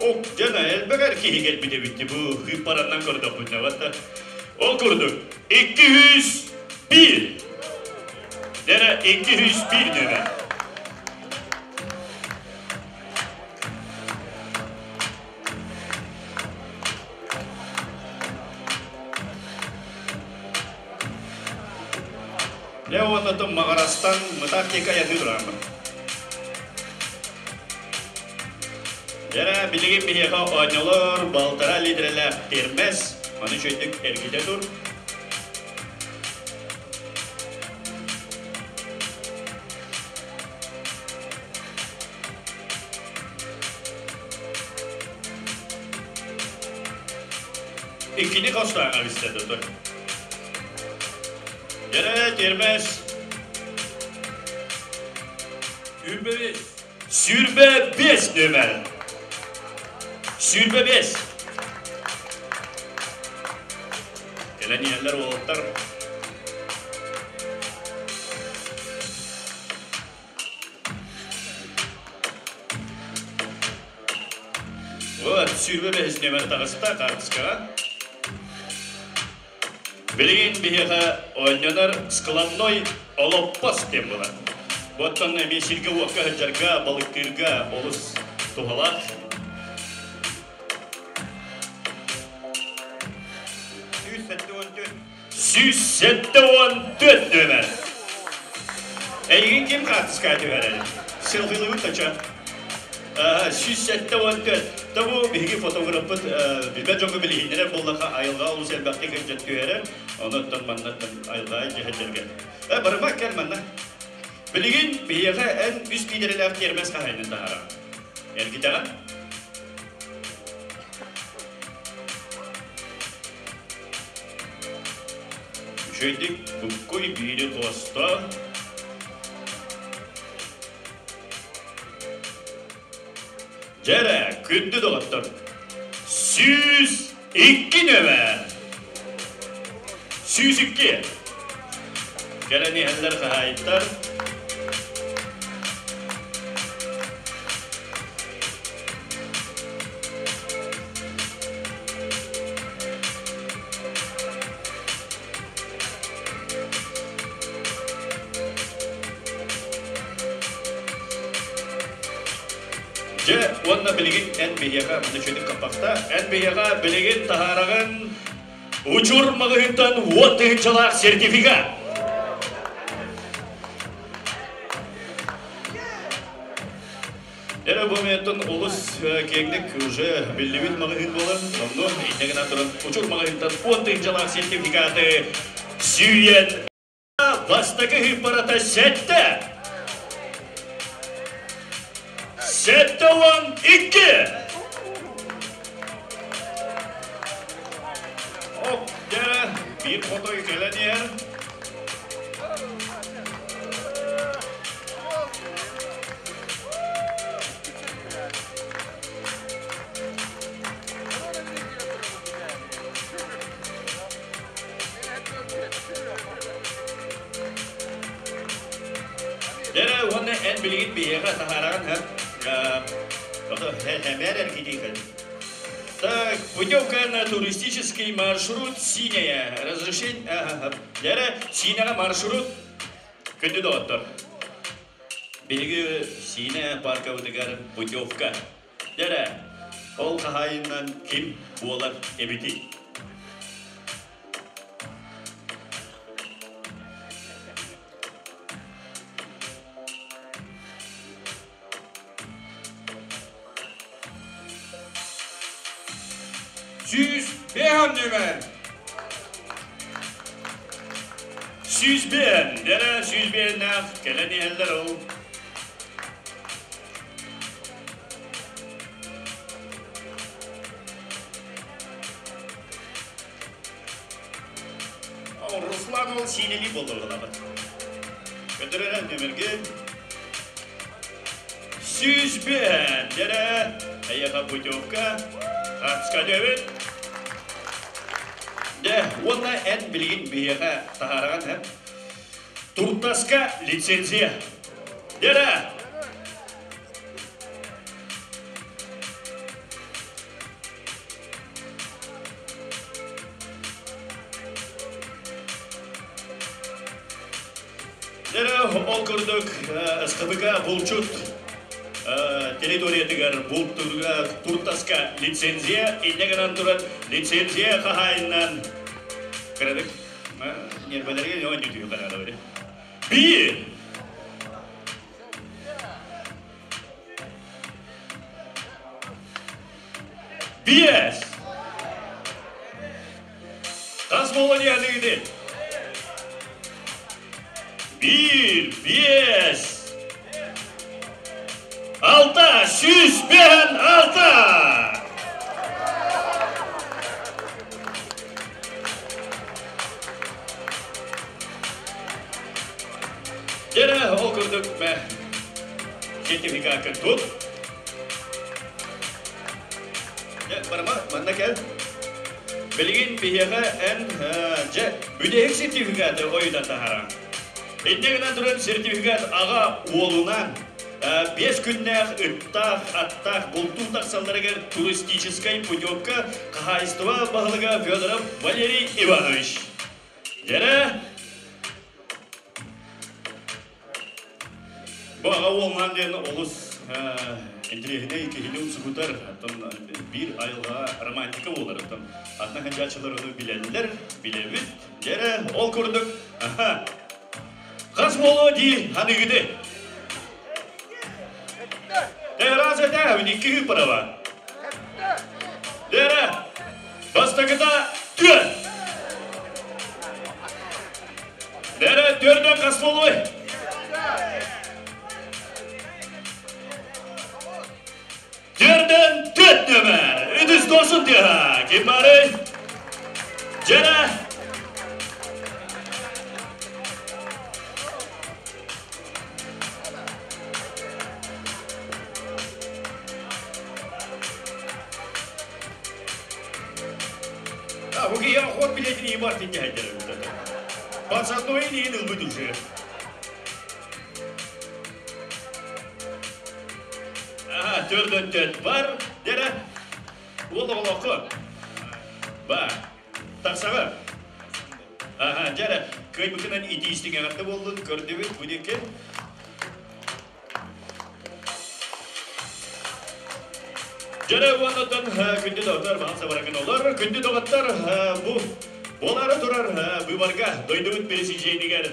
Ок, дьэ, элбэх эр киһи кэлбит эбит бу хыыппараннан көрдөхпүтүнэ батта. Ол курдук, 201. Дэрэ 201 нөмер. Дьэ уонна Маҕарастан мытаах диэки айанныы турааммын. Дьэ, билигин биһиэхэ оонньолор балтараа литрэлээх термес, маны үчүгэйдик эргитэ тур. Иккини хостааҥа бистэ тур. Дьэ, термес. 25 нөмер. 25. Кэлэн иһэллэр уолаттар. Вот, 25 нөмер таҕыста хаартыскаҕа. Билигин биһиэхэ оонньонор складной олоппос диэн буолар. Оттон эмиэ сиргэ-уокка сылдьарга, балыктыырга олус туһалаах. 174. 174 нөмер. Эйигин ким хаартыскаҕа түһэрэр? Селфилыыбыт тача. 174. Табу биһиги фотографпыт билбэт дьоҥҥо билиһиннэрэр буоллахха айылҕа олус элбэхтик илдьэн түһэрэр. Онон маннаттан айылҕа дьэһэллэргэ. Барыма кэл манна. Билигин биһиэхэ эн үс лиидэрэлээх тиэрмэс хаһайынын таһараҕын. Эргитэҕин? Үчүгэйдик буккуй биири туоста. Дьэрэ, күндү доҕоттор, 102 нөмэр. 102. Кэлэн иһэллэр хаһаайыттар. Дьэ, уонна билигин эн биһиэхэ, маны үчүгэй хаппахта, эн биһиэхэ билигин таһаараҕын Учур маҕаһыынтан уон тыһыынчалаах сертификат. Эрэ бу моментон олус киэҥник уже биллибит маҕаһыын буолар. Онно инньэ гынан туран Учур маҕаһыынтан уон тыһыынчалаах сертификаты сүүйэн бастакы ыыппарата сэттэ. 72! Оп, дьэ, биир хотой кэлэн иһэр. Дьэ, уонна эн билигин биһиэхэ таһаараҕын һэ хэмээр эргитиихин. Так, путевка на туристический маршрут синяя. Разрешение... Дьэ, сиинэҕэ маршрут күндү доҕоттор. Биһиги Сиинэ паркабытыгар путевка. Дьэ, ол хаһаайынынан ким буолар эбитий? 105 нүмер. 105, дэрэ 105-нээх кэлэн иһэллэр ол. Руслан ол сиинэлии буоллар Көтөрөрө нөмерге 105 дэрэ эйэхэ путевка хатска дөбүт Дэ, уонна эн билигин биһиэхэ таһаараҕын һэ Туртаска лицензия. Дэрэ! Дэрэ, ол курдук СХБК булчут территориятыгар бултурга туртаска лицензия инньэ гынан туран лицензия хаһаайынынан кырадык нервэлэргэ оонньуу түһү Биир Биэс! Хас буолан иһэдигити? Биир, биэс, алта, 156! Дьэ, ол курдук мэ сертификакка тут. Дьэ, барыма, манна кэл. Билигин биһиэхэ эн дьэ бүтэһик сертификаты ойутан таһааран. Инньэ гынан туран сертификат аҕа уолунан биэс күннээх ыттаах, аттаах бултуу тахсалларыгар туристическай путевка хаһаайыстыба баһылыга Федоров Валерий Иванович. Дьэрэ, Бу аҕа уолунан диэн олус интэриэһинэй киһини умсугутар, оттон биир айылҕа романтика буолар. Оттон атын хандьааччылар ону билэллэр, билэбит. Дьэрэ, ол курдук, аха, хас буолуо дии аныгыты? Раз это, икки хыппарава. Дэрэ, бастакыта түөрт. Дэрэ, төрдөн хас буолуой? Төрдөн төрт нөмер. Үтүс досун тыаһа. Ким барый? Дьэрэ. А, бу я охот билетин ебать тиһэйдэр Подсадной иин ылбыт уже. Ага, төрдөн төт бар. Дere. Уол оҕолооххо. Ба. Тахсаҕа. Аха, дьэрэ, кыайбыкынан итиистиҥ эҕэрдэ буоллун, көрдүбүт бу диэки. Дьэрэ уоннаттан күндү доҕоттор, баҕа сабарагын олор, күндү доҕоттор, бу буолаары турар быыбарга дойдубут президенигэр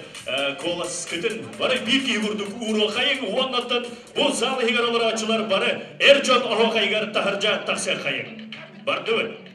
куоласкытын бары биир киһи курдук ууруохайыҥ уоннаттан бу зал иһигэр олорооччулар бары эр дьон оһуохайыгар таһырдьа тахсыаххайыҥ. Бардыбыт.